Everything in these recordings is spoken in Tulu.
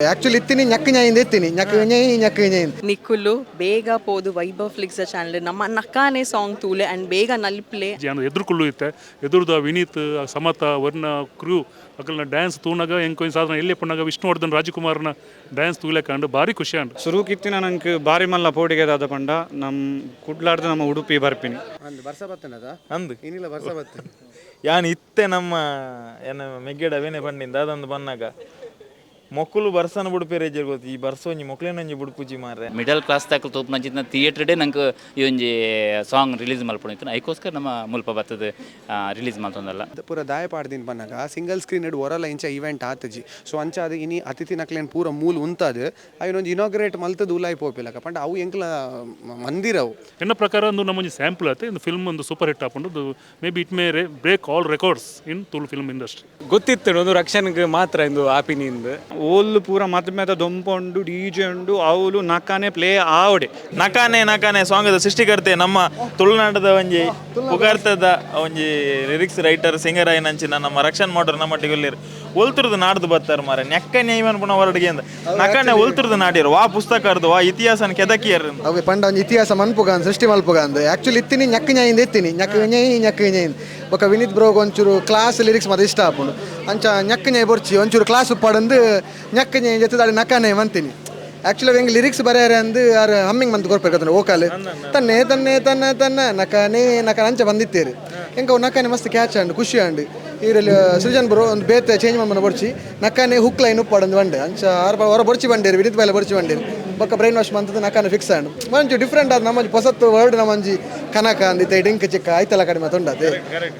ಆಕ್ಚುಲಿ ಇತ್ತಿನಿ ñಕ್ಕ ñಾಯಿಂದ ಇತ್ತಿನಿ ñಕ್ಕ ñೈ ñಕ್ಕ ñೈ. ನಿಕುಲು ಬೇಗ ಪೋದು ವೈಭವ್ ಫ್ಲಿಕ್ಸ್ ಚಾನಲ್ ನಮ್ಮ ನಕ್ಕಾನೆ ಸಾಂಗ್ ತೂಲೆ ಅಂಡ್ ಬೇಗ ನಲ್ಪ್ಲೆ. ಜನ ಎದುರುಕೊಳ್ಳು ಇತ್ತೆ ಎದುರುದ ವಿನೀತ್ ಸಮತ ವರ್ಣ ಕ್ರೂ ಅಕಲ್ನ ಡ್ಯಾನ್ಸ್ ತೂನಾಗ ಎಂಕೊಯ್ ಸಾಧನ ಎಲ್ಲಿ ಪಣ್ಣಾಗ ವಿಷ್ಣುವರ್ಧನ್ ರಾಜ್ಕುಮಾರ್ನ ಡ್ಯಾನ್ಸ್ ತೂಲೆಕಾಂಡು ಭಾರಿ ಖುಷಿ ಆಂಡ್. ಸುರುಕಿತ್ತಿನ ನಂಗೆ ಬಾರಿ ಮಲ್ಲ ಪೋಡಿಗೆ ದಾದ ಪಂಡ ನಮ್ಮ ಕುಡ್ಲಾಡ್ದು ನಮ್ಮ ಉಡುಪಿ ಬರ್ಪಿನಿ. ಅಂದ್ ಬರ್ಸ ಬತ್ತನದ. ಅಂದು. ಏನಿಲ್ಲ, ಬರ್ಸ ಬತ್ತ. ಯಾನ್ ಇತ್ತೆ ನಮ್ಮ ಏನ ಮೆಗ್ಗೆಡ ಅವೇನೆ ಪಂಡಿಂದ ಅದೊಂದು ಬನ್ನಾಗ ಮೊಕ್ಕುಲು ಬರ್ಸನ ಬುಡುಪೇರೆ ಗೊತ್ತು ಈ ಬರ್ಸ ಒಂಜಿ ಮೊಕ್ಲೇನೊಂಜಿ ಬುಡುಪುಜಿ ಮಾರ್ರೆ. ಮಿಡಲ್ ಕ್ಲಾಸ್ ದಾಕಲು ತೂಪುನಂಚಿನ ಥಿಯೇಟರ್ ಡೇ ನಂಗೆ ಈ ಒಂಜಿ ಸಾಂಗ್ ರಿಲೀಸ್ ಮಲ್ಪೊಂದಿತ್ತು, ಐಕೋಸ್ಕರ ನಮ್ಮ ಮುಲ್ಪ ಬತ್ತದ ರಿಲೀಸ್ ಮಲ್ತೊಂದಲ್ಲ. ಪೂರ ದಾಯ ಪಾಡ್ದಿನ ಪನ್ನಗ ಸಿಂಗಲ್ ಸ್ಕ್ರೀನ್ ಇಡ್ ಒರಲ ಇಂಚ ಇವೆಂಟ್ ಆತಜಿ. ಸೊ ಅಂಚ ಅದು ಇನಿ ಅತಿಥಿ ನಕ್ಲೇನ್ ಪೂರ ಮೂಲ ಉಂತಾದ್ ಅಯ್ನೊಂಜಿ ಇನಾಗ್ರೇಟ್ ಮಲ್ತದ ಉಲಾಯಿ ಪೋಪಿಲಕ ಪಂಡ ಅವು ಎಂಕ್ಲ ಮಂದಿರ ಅವು. ಎನ್ನ ಪ್ರಕಾರ ಒಂದು ನಮ್ಮೊಂಜಿ ಸ್ಯಾಂಪಲ್ ಆತೆ. ಒಂದು ಫಿಲ್ಮ್ ಒಂದು ಸೂಪರ್ ಹಿಟ್ ಆಪುಂಡು. Maybe it may break all records in Tulu film industry. ಗೊತ್ತಿತ್ತು, ಒಂದು ರಕ್ಷಣೆಗೆ ಮಾತ್ರ ಇಂದು ಆಪಿನಿಂದ. ಓಲ್ ಪೂರ ಮದ್ಮೆದ ದೊಂಪ ಉಂಡು, ಡಿಜೆ ಉಂಡು, ಅವಳು ನಕ್ಕಾನೆ ಪ್ಲೇ ಆವಡೆ. ನಕಾನೆ ನಕಾನೆ ಸಾಂಗದ ಸೃಷ್ಟಿಕರ್ತೆ ನಮ್ಮ ತುಳುನಾಡದ ಒಂಜಿ ಪುಗಾರ್ತದ ಒಂಜಿ ಲಿರಿಕ್ಸ್ ರೈಟರ್ ಸಿಂಗರ್ ಆಯ್ನಂಚಿನ ನಮ್ಮ ರಕ್ಷಣ್ ಮಾಡೋರು ನಮ್ಮ ಉಲ್ಲೇರು. ಒಲ್ತುರ್ದು ನಾಡ್ದು ಬತ್ತಾರ ಮಾರ ನೆಕ್ಕನೆ ಇವನ್ ಪುನಃ ಹೊರಡಿಗೆ ಅಂದ ನಕಾನೆ ಒಲ್ತುರ್ದು ನಾಡಿರು ವಾ ಪುಸ್ತಕ ಅರ್ದು ವಾ ಇತಿಹಾಸನ ಕೆದಕಿಯರ್. ಅವೆ ಪಂಡ ಒಂಜಿ ಇತಿಹಾಸ ಮನ್ಪುಗಾಂದ್ ಸೃಷ್ಟಿ ಮಲ್ಪುಗಾಂದ್. ಆಕ್ಚುಲಿ ಇತ್ತಿನಿ ñಕ್ಕ ñಾಯಿಂದ ಇತ್ತಿನಿ ñಕ್ಕ ñೈ ñಕ್ಕ ñೈ. ಬೊಕ ವಿನೀತ್ ಬ್ರೋಗ್ ಒಂಚೂರು ಕ್ಲಾಸ್ ಲಿರಿಕ್ಸ್ ಮಾತ ಇಷ್ಟ ಆಪುಂಡು. ಅಂಚ ñಕ್ಕ ñೈ ಬೊರ್ಚಿ, ಒಂಚೂರು ಕ್ಲಾಸ್ ಉಪ್ಪಾಡಂದು ñಕ್ಕ ñೈ ಜೊತೆ ದಾಡಿ ನಕಾನೆ ಮಂತೀನಿ. ಆಕ್ಚುಲಿ ಹೆಂಗೆ ಲಿರಿಕ್ಸ್ ಬರೆಯಾರೆ ಅಂದು ಆರ್ ಹಮ್ಮಿಂಗ್ ಮಂತ್ ಕೊರ್ಪೇರು ಓಕಾಲ್ ತನ್ನೆ ತನ್ನೆ ತನ್ನ ತನ್ನ ನಕಾನೆ ನಕ ಅಂಚ ಬಂದಿತ್ತೇರು. ಎಂಕ ಅವು ನಕಾನೆ ಮಸ್ತ್ ಕ್ಯಾಚ್ ಆಂಡ್ ಖುಷಿ ಆಂಡ್. ಈರಲ್ಲಿ ಸೃಜನ್ ಬ್ರೋ ಒಂದು ಬೇತೆ ಚೇಂಜ್ ಮನ್ಪನ ಬೊರ್ಚಿ, ನಕಾನೆ ಹುಕ್ ಲೈನ್ ಉಪ್ಪಾಡಂದು ಬಂಡೆ. ಅಂಚ ಆರ್ ಹೊರ ಬೊರ್ಚಿ ಬಂಡೇರು, ವಿನೀತ್ ಬಾಯ್ಲ ಬೊರ್ಚಿ ಬಂಡೇರು. ಬೊಕ್ಕ ಬ್ರೈನ್ ವಾಶ್ ಮಂತದ ನಕಾನೆ ಫಿಕ್ಸ್ ಆಂಡ್. ಒಂಚು ಡಿಫ್ರೆಂಟ್ ಆದ ನಮ್ಮಂಜಿ ಪೊಸತ್ತು ವರ್ಡ್ ನಮ್ಮಂಜಿ ಕನಕ ಅಂದಿತ್ತೆ ಡಿಂಕ್ ಚಿಕ್ಕ ಐತಲ ಕಡಿಮೆ ತೊಂಡತೆ.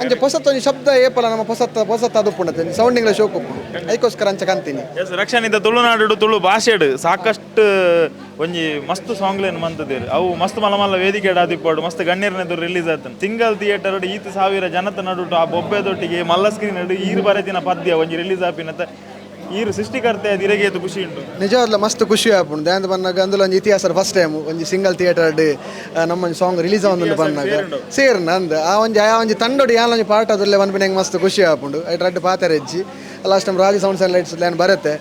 ಅಂಚ ಪೊಸತ್ತು ಒಂಜಿ ಶಬ್ದ ಏಪಲ ನಮ್ಮ ಪೊಸತ್ತ ಪೊಸತ್ತ ಅದು ಉಪ್ಪುಂಡತೆ ಸೌಂಡಿಂಗ್ಲ ಶೋಕ್ ಉಪ್ಪುಂಡು. ಐಕೋಸ್ಕರ ಅಂಚ ಕಂತೀನಿ. ಎಸ್ ರಕ್ಷಣ್, ಇದ್ದ ತುಳುನಾಡು ತುಳು ಭಾಷೆಡ್ ಸಾಕಷ್ಟು ಒಂಜಿ ಮಸ್ತ್ ಸಾಂಗ್ಲೇನು ಮಂತದೇರು. ಅವು ಮಸ್ತ್ ಮಲ್ಲ ಮಲ್ಲ ವೇದಿಕೆ ಆದಿಪ್ಪಾಡು ಮಸ್ತ್ ಗಣ್ಯರನೆದುರು ರಿಲೀಸ್ ಆತನ. ಸಿಂಗಲ್ ಥಿಯೇಟರ್ ಈತ ಸಾವಿರ ಜನತ ನಡುಟು ಆ ಬೊಬ್ಬೆದೊಟ್ಟಿಗೆ ಮಲ್ಲ ಸ್ಕ್ರೀನ್ ನಡು ಈರು ಬರೆದಿನ ಪದ್ಯ ಒಂಜಿ ರಿಲೀಸ್ ಆಪಿನತ ಈರು ಸೃಷ್ಟಿಕರ್ತೆ ಅದಿರಗೇತು ಖುಷಿ ಉಂಟು. ನಿಜವಾದ್ಲ ಮಸ್ತ್ ಖುಷಿ ಆಪುಂಡು. ದ್ಯಾಂದ್ ಬನ್ನಾಗ ಅಂದುಲ ಒಂಜಿ ಇತಿಹಾಸ ಫಸ್ಟ್ ಟೈಮ್ ಒಂಜಿ ಸಿಂಗಲ್ ಥಿಯೇಟರ್ ನಮ್ಮ ಒಂಜಿ ಸಾಂಗ್ ರಿಲೀಸ್ ಆವೊಂದುಂಡು ಬನ್ನಾಗ ಸೇರ್ನ ಅಂದ್ ಆ ಒಂಜಿ ತಂಡೊಡು ಯಾನ್ ಒಂಜಿ ಪಾರ್ಟ್ ಅದುಲ್ಲೆ ಪನ್ಪಿನ ಎಂಕ್ ಮಸ್ತ್ ಖುಷಿ ಆಪುಂಡು. ಐಟ್ ರಡ್ಡ್ ಪಾತೆರ ಇಜ್ಜಿ. Last time Raji sounds and lights LAN ಬರುತ್ತೆ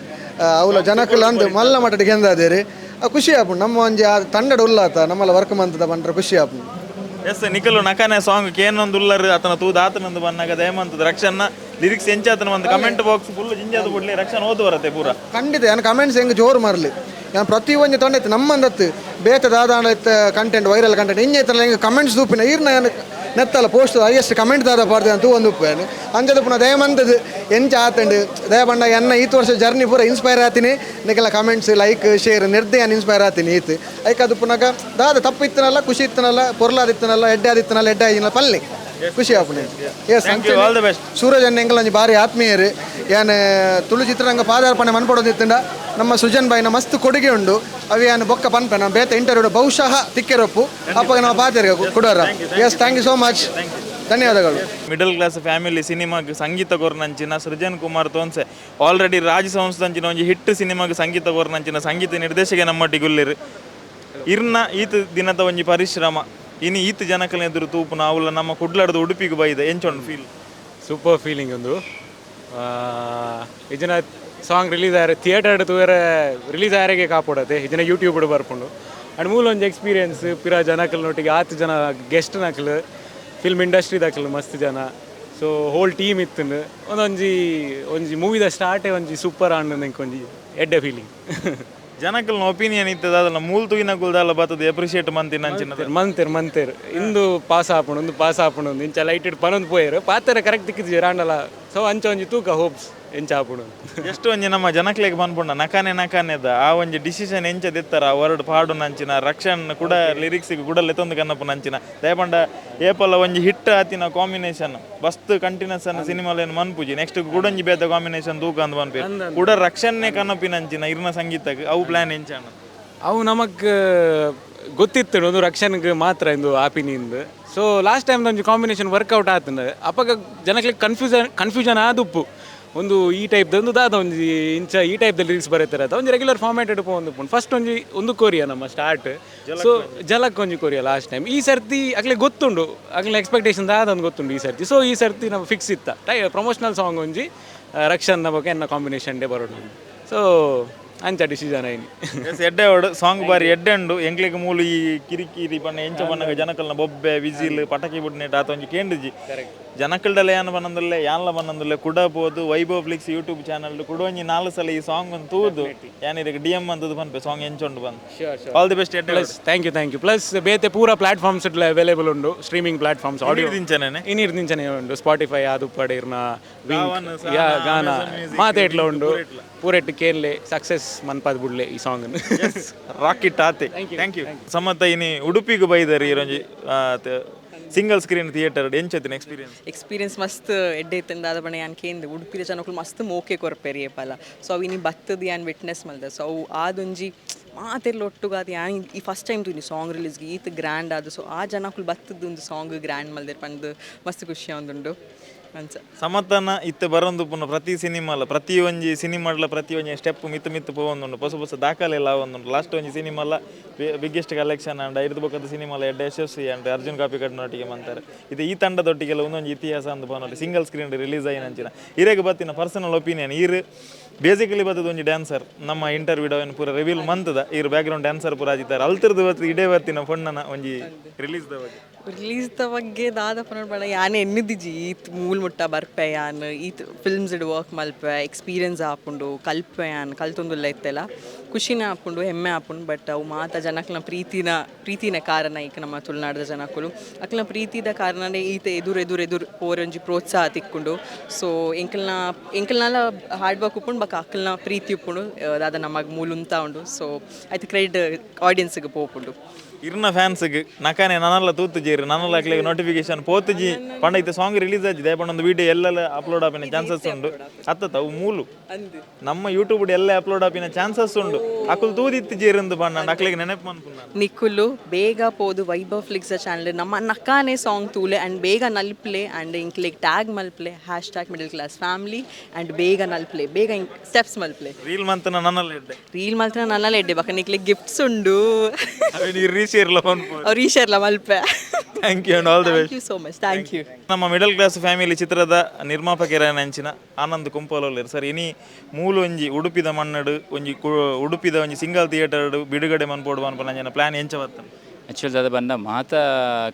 ಅವಲ ಜನಕ್ಕುಲು ಅಂದ್ ಮಲ್ಲ ಮಟ್ಟಡ್ ಗೆಂದಾದೇರಿ. ಆ ಖುಷಿ ಆಪುಂಡು. ನಮ್ಮ ಒಂಜಿ ಆ ತಂಡಡ್ ಉಲ್ಲಾತ ನಮ್ಮಲ್ಲ ವರ್ಕ್ ಮಂತದ ಪಂಡ್ರೆ ಖುಷಿ ಆಪುಂಡು. ಎಸ್, ನಿಕಲು ನಕನೆ ಸಾಂಗ್ ಕೇನೊಂದು ಉಲ್ಲರ್ ಆತನ ತೂದು ಆತನೊಂದು ಬನ್ನಾಗ ದಯಮಂತದ ರಕ್ಷನ್ನ ಲಿರಿಕ್ಸ್ ಎಂಚಾತನ ಒಂದು ಕಮೆಂಟ್ ಬಾಕ್ಸ್ ಫುಲ್ ಜಿಂಜಾದ ಬಿಡ್ಲಿ. ರಕ್ಷನ್ ಓದು ಬರತ್ತೆ ಪೂರ. ಖಂಡಿತ ಯಾನ್ ಕಮೆಂಟ್ಸ್ ಹೆಂಗೆ ಜೋರು ಮಾರಲಿ. ಯಾನ್ ಪ್ರತಿ ಒಂಜಿ ತೊಂಡೆ ನಮ್ಮಂದತ್ತು ಬೇತೆ ದಾದಾಂಡ ಇತ್ತ ಕಂಟೆಂಟ್ ವೈರಲ್ ಕಂಟೆಂಟ್ ಇಂಜೆ ಇತ್ತಲ್ಲ ಹೆಂಗೆ ಕಮೆಂಟ್ಸ್ ತೂಪಿನ ಈರ್ನ ಯಾನ್ ನೆತ್ತಲ್ಲ ಪೋಸ್ಟ್ ಹೈಯೆಸ್ಟ್ ಕಮೆಂಟ್ ದಾದ ಪಾಡ್ದೆ ಅಂತ ಒಂದು ಉಪ್ಪು ಅಂಚದ ಪುನಃ ದಯಮಂತದ್ದು ಎಂಚ ಆತಂಡು ದಯ ಬಂಡ ಎನ್ನ ಈತ್ ವರ್ಷ ಜರ್ನಿ ಪೂರ ಇನ್ಸ್ಪೈರ್ ಆತೀನಿ. ನಿಕೆಲ್ಲ ಕಮೆಂಟ್ಸ್ ಲೈಕ್ ಶೇರ್ ನಿರ್ದೆ ಯಾನ್ ಇನ್ಸ್ಪೈರ್ ಆತೀನಿ ಈತ್. ಐಕ್ ಅದು ಪುನಃ ದಾದ ತಪ್ಪು ಇತ್ತನಲ್ಲ, ಖುಷಿ ಇತ್ತನಲ್ಲ, ಪೊರ್ಲಾದಿತ್ತನಲ್ಲ, ಎಡ್ಡೆ ಆದಿತ್ತನಲ್ಲ, ಎಡ್ಡೆ ಆಯಿನ ಪಲ್ಲೆ ಖುಷಿ ಆಪುನೆ. S. Thank you, all the best. Suraj ಅಣ್ಣ ಎಂಕಲ್ ಒಂಜಿ ಬಾರಿ ಆತ್ಮೀಯರು. ಯಾನ್ ತುಳು ಚಿತ್ರರಂಗ ಪಾದಾರ್ಪಣೆ ಮನ್ಪಡೋದಿತ್ತಂಡ ನಮ್ಮ ಸುಜನ್ ಬಾಯಿನ ಮಸ್ತ್ ಕೊಡುಗೆ ಉಂಡು. ಅವು ಯಾನ್ ಬೊಕ್ಕ ಪನ್ಪೆ ನಮ್ಮ ಬೇತೆ ಇಂಟರ್ವ್ಯೂ ಬಹುಶಃ ತಿಕ್ಕೆರೊಪ್ಪು ಅಪ್ಪಗ ನಾವು ಪಾತೆರ್ ಕೊಡೋರ. Yes, thank you so much, ಧನ್ಯವಾದಗಳು. ಮಿಡಲ್ ಕ್ಲಾಸ್ ಫ್ಯಾಮಿಲಿ ಸಿನಿಮಾಗ್ ಸಂಗೀತ ಕೊರ್ನಂಚಿನ ಸೃಜನ್ ಕುಮಾರ್ ತೋನ್ಸೆ, ಆಲ್ರೆಡಿ ರಾಜ್ ಸಂಸ್ಥಂಚಿನ ಒಂಜಿ ಹಿಟ್ ಸಿನಿಮಾಗ್ ಸಂಗೀತ ಕೊರ್ನಂಚಿನ ಸಂಗೀತ ನಿರ್ದೇಶಕ ನಮ್ಮೊಟ್ಟಿಗೆ ಉಲ್ಲೆರ್. ಇರ್ನ ಈತ ದಿನದ ಒಂಜಿ ಪರಿಶ್ರಮ ಇನಿ ಈತ ಜನಕಲ್ನ ಎದುರು ತೂಪುನ ಅವುಲ ನಮ್ಮ ಕುಡ್ಲಾಡ್ದು ಉಡುಪಿಗೆ ಬೈದ ಎಂಚೊಂಡು ಫೀಲ್? ಸೂಪರ್ ಫೀಲಿಂಗ್ ಒಂದು. ಇಜನ ಸಾಂಗ್ ರಿಲೀಸ್ ಆಯ್ರೆ ಥಿಯೇಟರ್ ತೂಯರೆ ರಿಲೀಸ್ ಆಯರೆಗೆ ಕಾಪೊಡತೆ. ಇಜನ ಯೂಟ್ಯೂಬ್ ಬರ್ಪುಂಡು ಅಂಡ್ ಮೂಲ ಒಂಜಿ ಎಕ್ಸ್ಪೀರಿಯನ್ಸ್. ಪಿರ ಜನಕಲ್ನೊಟ್ಟಿಗೆ ಆತ್ ಜನ ಗೆಸ್ಟ್ ನಕಲು, ಫಿಲ್ಮ್ ಇಂಡಸ್ಟ್ರಿ ದಾಕಲು ಮಸ್ತ್ ಜನ, ಸೊ ಹೋಲ್ ಟೀಮ್ ಇತ್ತುಂಡು. ಒಂದೊಂಜಿ ಒಂಜಿ ಮೂವಿದ ಸ್ಟಾರ್ಟೇ ಒಂಜಿ ಸೂಪರ್ ಆಂಡ್ ಎಂಕ್ ಒಂಜಿ ಎಡ್ಡೆ ಫೀಲಿಂಗ್. ಜನಕಲ್ನ ಒಪಿನಿಯನ್ ಇತ್ತದ ಅದಲ್ಲ ಮೂಲ್ ತೂಯಿನ ಗುಲ್ದಾಲ ಬತ್ತದ ಎಪ್ರಿಷಿಯೇಟ್ ಮಂತಿನ ಅಂಚಿನ? ಮಂತೆರ್ ಮಂತೆರ್, ಇಂದು ಪಾಸ್ ಆಪುಂಡು, ಇಂದು ಪಾಸ್ ಆಪುಂಡು, ಇಂಚ ಲೈಟೆಡ್ ಪನೊಂದು ಪೋಯೆರ್. ಪಾತೆರ ಕರೆಕ್ಟ್ ತಿಕ್ಕಿದ್ಜಿ ರಾಂಡಲ. ಸೊ ಅಂಚ ಒಂಜಿ ತೂಕ ಹೋಪ್ಸ್ ಎಂಚ ಆಪುಂಡು. ಎಷ್ಟು ಒಂಜಿ ನಮ್ಮ ಜನಕ್ಲೆಗ್ ಪನ್ಪುಂಡ ನಕಾನೆ ನಕಾನೆದ ಆ ಒಂಜಿ ಡಿಸಿಷನ್ ಎಂಚ ದೆತ್ತರ ಆ ವರ್ಡ್ ಪಾಡು ನಂಚಿನ ರಕ್ಷಣ್ ಕೂಡ ಲಿರಿಕ್ಸ್ ಕೂಡ ಲೆತ್ತೊಂದು ಕನ್ನಪು ನಂಚಿನ ದಯಪಂಡ ಏಪಲ ಒಂಜಿ ಹಿಟ್ ಆತಿನ ಕಾಂಬಿನೇಷನ್ ಬಸ್ತ್ ಕಂಟಿನ್ಯೂಸ್ ಅನ್ನ ಸಿನಿಮಾಲೇನು ಮನ್ಪುಜಿ. ನೆಕ್ಸ್ಟ್ ಕೂಡ ಒಂಜಿ ಬೇತ ಕಾಂಬಿನೇಷನ್ ತೂಕ ಅಂದ್ ಪನ್ಪೆ ಕೂಡ ರಕ್ಷಣೆ ಕನ್ನಪಿನಂಚಿನ ಇರ್ನ ಸಂಗೀತಕ್ಕೆ ಅವು ಪ್ಲಾನ್ ಎಂಚ? ಅವು ನಮಕ್ ಗೊತ್ತಿತ್ತು, ಒಂದು ರಕ್ಷಣೆಗೆ ಮಾತ್ರ ಇಂದು ಆಪಿನಿಂದು. ಸೊ ಲಾಸ್ಟ್ ಟೈಮ್ ಒಂಜಿ ಕಾಂಬಿನೇಷನ್ ವರ್ಕೌಟ್ ಆತಂಡ ಅಪಗ ಜನಕ್ಲೆಗ್ ಕನ್ಫ್ಯೂಷನ್ ಕನ್ಫ್ಯೂಷನ್ ಆದುಪ್ಪು. ಒಂದು ಈ ಟೈಪ್ ಒಂದು ದಾದ ಒಂಜಿ ಇಂಚ ಈ ಟೈಪ್ ಲಿರಿಕ್ಸ್ ಬರೀತಾರೆ ಅಂತ ಒಂಜಿ ರೆಗ್ಯುಲರ್ ಫಾರ್ಮ್ಯಾಟ್ ಒಂದು ಫಸ್ಟ್ ಒಂಜಿ ಒಂದು ಕೊರಿಯಾ ನಮ್ಮ ಸ್ಟಾರ್ಟ್. ಸೊ ಜಲಕ್ ಒಂಜಿ ಕೊರಿಯಾ ಲಾಸ್ಟ್ ಟೈಮ್. ಈ ಸರ್ತಿ ಅಗ್ಲೆ ಗೊತ್ತುಂಡು, ಅಗ್ಲೆ ಎಕ್ಸ್ಪೆಕ್ಟೇಷನ್ ದಾದ ಒಂದು ಗೊತ್ತುಂಡು ಈ ಸರ್ತಿ. ಸೊ ಈ ಸರ್ತಿ ನಾವು ಫಿಕ್ಸ್ ಇತ್ತ ಟೈ ಪ್ರಮೋಷನಲ್ ಸಾಂಗ್ ಒಂಜಿ ರಕ್ಷನ್ ಬೊಕ ಎನ್ನ ಕಾಂಬಿನೇಷನ್ ಡೇ ಬರೋಡು. ಸೊ ಅಂಚ ಡಿಸಿಷನ್ ಆಯ್ನಿ. ಎಸ್, ಎಡ್ಡೆ ಅವಡು ಸಾಂಗ್ ಬಾರಿ ಎಡ್ಡೆ ಉಂಡು. ಎಂಕ್ಲೆಗ್ ಮೂಲು ಈ ಕಿರಿಕಿರಿ ಪಂಡ ಎಂಚ ಪನ್ನಗ ಜನಕಲ್ನ ಬೊಬ್ಬೆ, ವಿಸಿಲ್, ಪಟಾಕಿ ಬುಡ್ನೇಟ್ ಆತ ಒಂಜಿ ಕೇಂಡಿಜಿ. ಜನಕಲ್ಡಲ ಯಾನ್ ಬನ್ನಂದುಲ್ಲೆ, ಯಾನ್ಲ ಬನ್ನಂದುಲ್ಲೆ. ಕುಡ ಪೋದು ವೈಭವ್ ಫ್ಲಿಕ್ಸ್ ಯೂಟ್ಯೂಬ್ ಚಾನಲ್ ಕುಡ ಒಂಜಿ ನಾಲ್ ಸಲ ಈ ಸಾಂಗ್ ತೂದು ಯಾನ್ ಇರೆಗ್ ಡಿಎಂ ಅಂತದ್ದು ಪನ್ಪೆ ಸಾಂಗ್ ಎಂಚ ಉಂಡು ಬಂದು. ಆಲ್ the best, ಎಡ್ಡೆ. Plus thank you, thank you. Plus ಬೇತೆ ಪೂರ ಪ್ಲಾಟ್ಫಾರ್ಮ್ಸ್ ಅವೈಲೇಬಲ್ ಉಂಡು, ಸ್ಟ್ರೀಮಿಂಗ್ ಪ್ಲಾಟ್ಫಾರ್ಮ್ಸ್ ಆಡಿಯೋ. ದಿಂಚನೆ? ಇನ್ನಿರ್ದಿಂಚನೆ ಉಂಡು. ಸ್ಪಾಟಿಫೈ ಆದುಪ್ಪಡ್ ಇರ್ನ ಗಾವನ್, ಯಾ ಸಾನಾ, ಗಾನ Amazon Music, ಮಾತೇಟ್ಲ ಉಂಡು. ಪೂರೆಟ್ಲ. ಪೂರೆಟ್ ಕೇನ್ಲೆ, ಸಕ್ಸೆಸ್ ಮನ್ಪಾದ್ ಬುಡ್ಲೆ ಈ ಸಾಂಗ್. ರಾಕಿಟ್ ಆತೆ. Thank you. ಸಮತ್ತ, ಇನಿ ಉಡುಪಿಗೆ ಬೈದರ್, ಇರೊಂಜಿ ಸಿಂಗಲ್ ಸ್ಕ್ರೀನ್ ಥಿಯೇಟರ್, ಎಂಚತ್ತಿನ ಎಕ್ಸ್ಪೀರಿಯನ್ಸ್? ಎಕ್ಸ್ಪೀರಿಯನ್ಸ್ ಮಸ್ತ್ ಎಡ್ಡೆ ಇತ್ತಂದ. ದಾದ ಪಂಡ ಯಾನ್ ಕೇಂದ್ ಉಡುಪಿದ ಜನಕುಲು ಮಸ್ತ್ ಮೋಕೆ ಕೊರ್ಪೆರ್ ಏಪಲ. ಸೊ ಅವು ಇನಿ ಬತ್ತದ ಯಾನ್ ವಿಟ್ನೆಸ್ ಮಲ್ದೆ. ಸೊ ಅವು ಆದೊಂಜಿ ಮಾತೆರ್ಲ ಒಟ್ಟುಗಾದ್ ಯಾನ್ ಈ ಫಸ್ಟ್ ಟೈಮ್ ತೂನಿ ಸಾಂಗ್ ರಿಲೀಸ್ಗೆ ಈತ್ ಗ್ರ್ಯಾಂಡ್ ಆದ್. ಸೊ ಆ ಜನಕುಲು ಬತ್ತದ ಒಂದು ಸಾಂಗ್ ಗ್ರ್ಯಾಂಡ್ ಮಲ್ದೆರ್ ಪಂದ್ ಮಸ್ತ್ ಖುಷಿ ಆವೊಂದುಂಡು ಅಂಚ. ಸಮತನ ಇತ್ತೆ ಬರೊಂದು ಪುನ ಪ್ರತಿ ಸಿನಿಮಾಲ, ಪ್ರತಿ ಒಂಜಿ ಸಿನಿಮಾಡ್ಲ ಪ್ರತಿ ಒಂಜಿ ಸ್ಟೆಪ್ ಮಿತ್ತು ಮಿತ್ತು ಪೋವೊಂದುಂಡು. ಹೊಸ ಹೊಸ ದಾಖಲೆ ಎಲ್ಲ ಆವೊಂದುಂಡು. ಲಾಸ್ಟ್ ಒಂಜಿ ಸಿನಿಮಾಲ ಬಿಗ್ಗೆಸ್ಟ್ ಕಲೆಕ್ಷನ್ ಅಂಡ್ ಐರ್ದ್ ಬೊಕ್ಕದ ಸಿನಿಮಾಲ ಎಡ್ಡೆ ಯಶಸ್ವಿ ಅಂಡ್ ಅರ್ಜುನ್ ಕಾಪಿಕಾಡ್ನೊಟ್ಟಿಗೆ ಮಂತಾರೆ. ಇದು ಈ ತಂಡದೊಟ್ಟಿಗೆಲ್ಲ ಒಂದೊಂಜಿ ಇತಿಹಾಸ ಅಂದ್ ಪನೊಲಿ. ಸಿಂಗಲ್ ಸ್ಕ್ರೀನ್ ರಿಲೀಸ್ ಆಯಿನಂಚಿನ ಇರೆಗ್ ಬತ್ತಿನ ಪರ್ಸನಲ್ ಒಪಿನಿಯನ್? ಈರ್ ಬೇಸಿಕಲಿ ಬತ್ತದ ಒಂಜಿ ಡ್ಯಾನ್ಸರ್. ನಮ್ಮ ಇಂಟರ್ವ್ಯೂ ಪೂರ ರಿವೀಲ್ ಮಂತದ ಈರ್ ಬ್ಯಾಕ್ ಗ್ರೌಂಡ್ ಡ್ಯಾನ್ಸರ್ ಪೂರ ಆದಿತ್ತಾರೆ. ಅಲ್ತಿರ್ದು ಬತ್ತು ಇಡೇ ಬರ್ತಿನ ಪೊಣ್ಣನ ಒಂಜಿ ರಿಲೀಸ್ the ಬಗ್ಗೆ. ರಿಲೀಸ್ ದ ಬಗ್ಗೆ ದಾದ ಪನೊಡು ಪಂಡ, ಯಾನ್ ಎನ್ನಿದಿಜಿ ಈತ್ ಮೂಲ್ ಮುಟ್ಟ ಬರ್ಪೆ ಯಾನ್, ಈತ್ ಫಿಲ್ಮ್ಸ್ ವರ್ಕ್ ಮಲ್ಪೆ, ಎಕ್ಸ್ಪೀರಿಯನ್ಸ್ ಆಪುಂಡು, ಕಲ್ಪೆ, ಯಾನ್ ಕಲ್ತೊಂದುಲ್ಲ ಇತ್ತೆಲ್ಲ. ಖುಷಿನೇ ಆಪುಂಡು, ಹೆಮ್ಮೆ ಆಪುಂಡು. ಬಟ್ ಅವು ಮಾತ ಜನಕ್ಲೆನ ಪ್ರೀತಿನ ಪ್ರೀತಿನ ಕಾರಣ. ಈಗ ನಮ್ಮ ತುಳುನಾಡದ ಜನಕುಲು ಅಕ್ಲೆನ ಪ್ರೀತಿದ ಕಾರಣನೇ ಈತ ಎದುರು ಎದುರು ಎದುರು ಪೋರೊಂಜಿ ಪ್ರೋತ್ಸಾಹ ತಿಕ್ಕುಂಡು. ಸೊ ಎಂಕಲ್ನ ಎಂಕಲ್ನಲ ಹಾರ್ಡ್ ವರ್ಕ್ ಉಪ್ಪುಂಡು, ಬೊಕ್ಕ ಅಕ್ಲೆನ ಪ್ರೀತಿ ಉಪ್ಪುಂಡು. ದಾದ ನಮಗ್ ಮೂಲುಂತ ಉಂಡು. ಸೊ ಐತ ಕ್ರೆಡಿಟ್ ಆಡಿಯನ್ಸ್ಗೆ ಪೋಪುಂಡು. ಇರ್ನ ಫ್ಯಾನ್ಸ್ಗೆ ನಕಾನೆ ನನಲ್ಲ ತೂತು ಜೇರು, ನನಲ್ಲ ಅಕ್ಲೆಗ್ ನೋಟಿಫಿಕೇಶನ್ ಪೋತುಜಿ ಪಂಡ ಇತ್ತೆ ಸಾಂಗ್ ರಿಲೀಸ್ ಆಗಿದೆ ಪಂಡ ಒಂದು ವಿಡಿಯೋ ಎಲ್ಲೆಲ್ಲ ಅಪ್ಲೋಡ್ ಆಪಿನ ಚಾನ್ಸಸ್ ಉಂಡು ಅತ್ತ. ಅವು ಮೂಲು ನಮ್ಮ ಯೂಟ್ಯೂಬ್ ಎಲ್ಲ ಅಪ್ಲೋಡ್ ಆಪಿನ ಚಾನ್ಸಸ್ ಉಂಡು. ಅಕುಲು ತೂದಿತ್ತು ಜೇರಂದು ಪಂಡ ಅಕ್ಲೆಗ್ ನೆನಪು ಮನ್ಪುನ. ನಿಕುಲು ಬೇಗ ಪೋದು ವೈಭವ್ ಫ್ಲಿಕ್ಸ್ ಚಾನಲ್ ನಮ್ಮ ನಕಾನೆ ಸಾಂಗ್ ತೂಲೆ ಆ್ಯಂಡ್ ಬೇಗ ನಲ್ಪ್ಲೆ ಆ್ಯಂಡ್ ಇಂಕ್ಲೆಗ್ ಟ್ಯಾಗ್ ಮಲ್ಪ್ಲೆ, #MiddleClassFamily. And ಬೇಗ ನಲ್ಪ್ಲೆ, ಬೇಗ ಸ್ಟೆಪ್ಸ್ ಮಲ್ಪ್ಲೆ. ರೀಲ್ ಮಂತನ ನನ್ನಲ್ಲ ಎಡ್ಡೆ. ರೀಲ್ ಮಾತ್ರ ನನ್ನಲ್ಲ ಎಡ್ಡೆ. ಬಕ ನಿಕ್ಲೆಗ್ ಗಿಫ್ಟ್ಸ್ ಉಂಡು. ಅವೇನು ರೀಶೇರ್ಲ ಪನ್ಪು. ಅವ್ರು ರೀಶೇರ್ಲ ಮಲ್ಪೆ. Thank you and all the thank best. You so much, thank you. ನಮ್ಮ ಮಿಡಲ್ ಕ್ಲಾಸ್ ಫ್ಯಾಮಿಲಿ ಚಿತ್ರದ ನಿರ್ಮಾಪಕರ ಅಂಚಿನ ಆನಂದ್ ಕುಂಪಲೋಲೆರ್. ಸರ್, ಇನಿ ಮೂಲು ಒಂಜಿ ಉಡುಪಿದ ಮಣ್ಣಡು ಒಂಜಿ ಉಡುಪಿದ ಒಂಜಿ ಸಿಂಗಲ್ ಥಿಯೇಟರ್ ಬಿಡುಗಡೆ ಮನ್ಪೋಡು ಮನ್ಪುನ ಪ್ಲಾನ್ ಎಂಚ ಬತ್ತ? ಆ್ಯಕ್ಚುಲಿ ದಾದ ಬಂದ ಮಾತ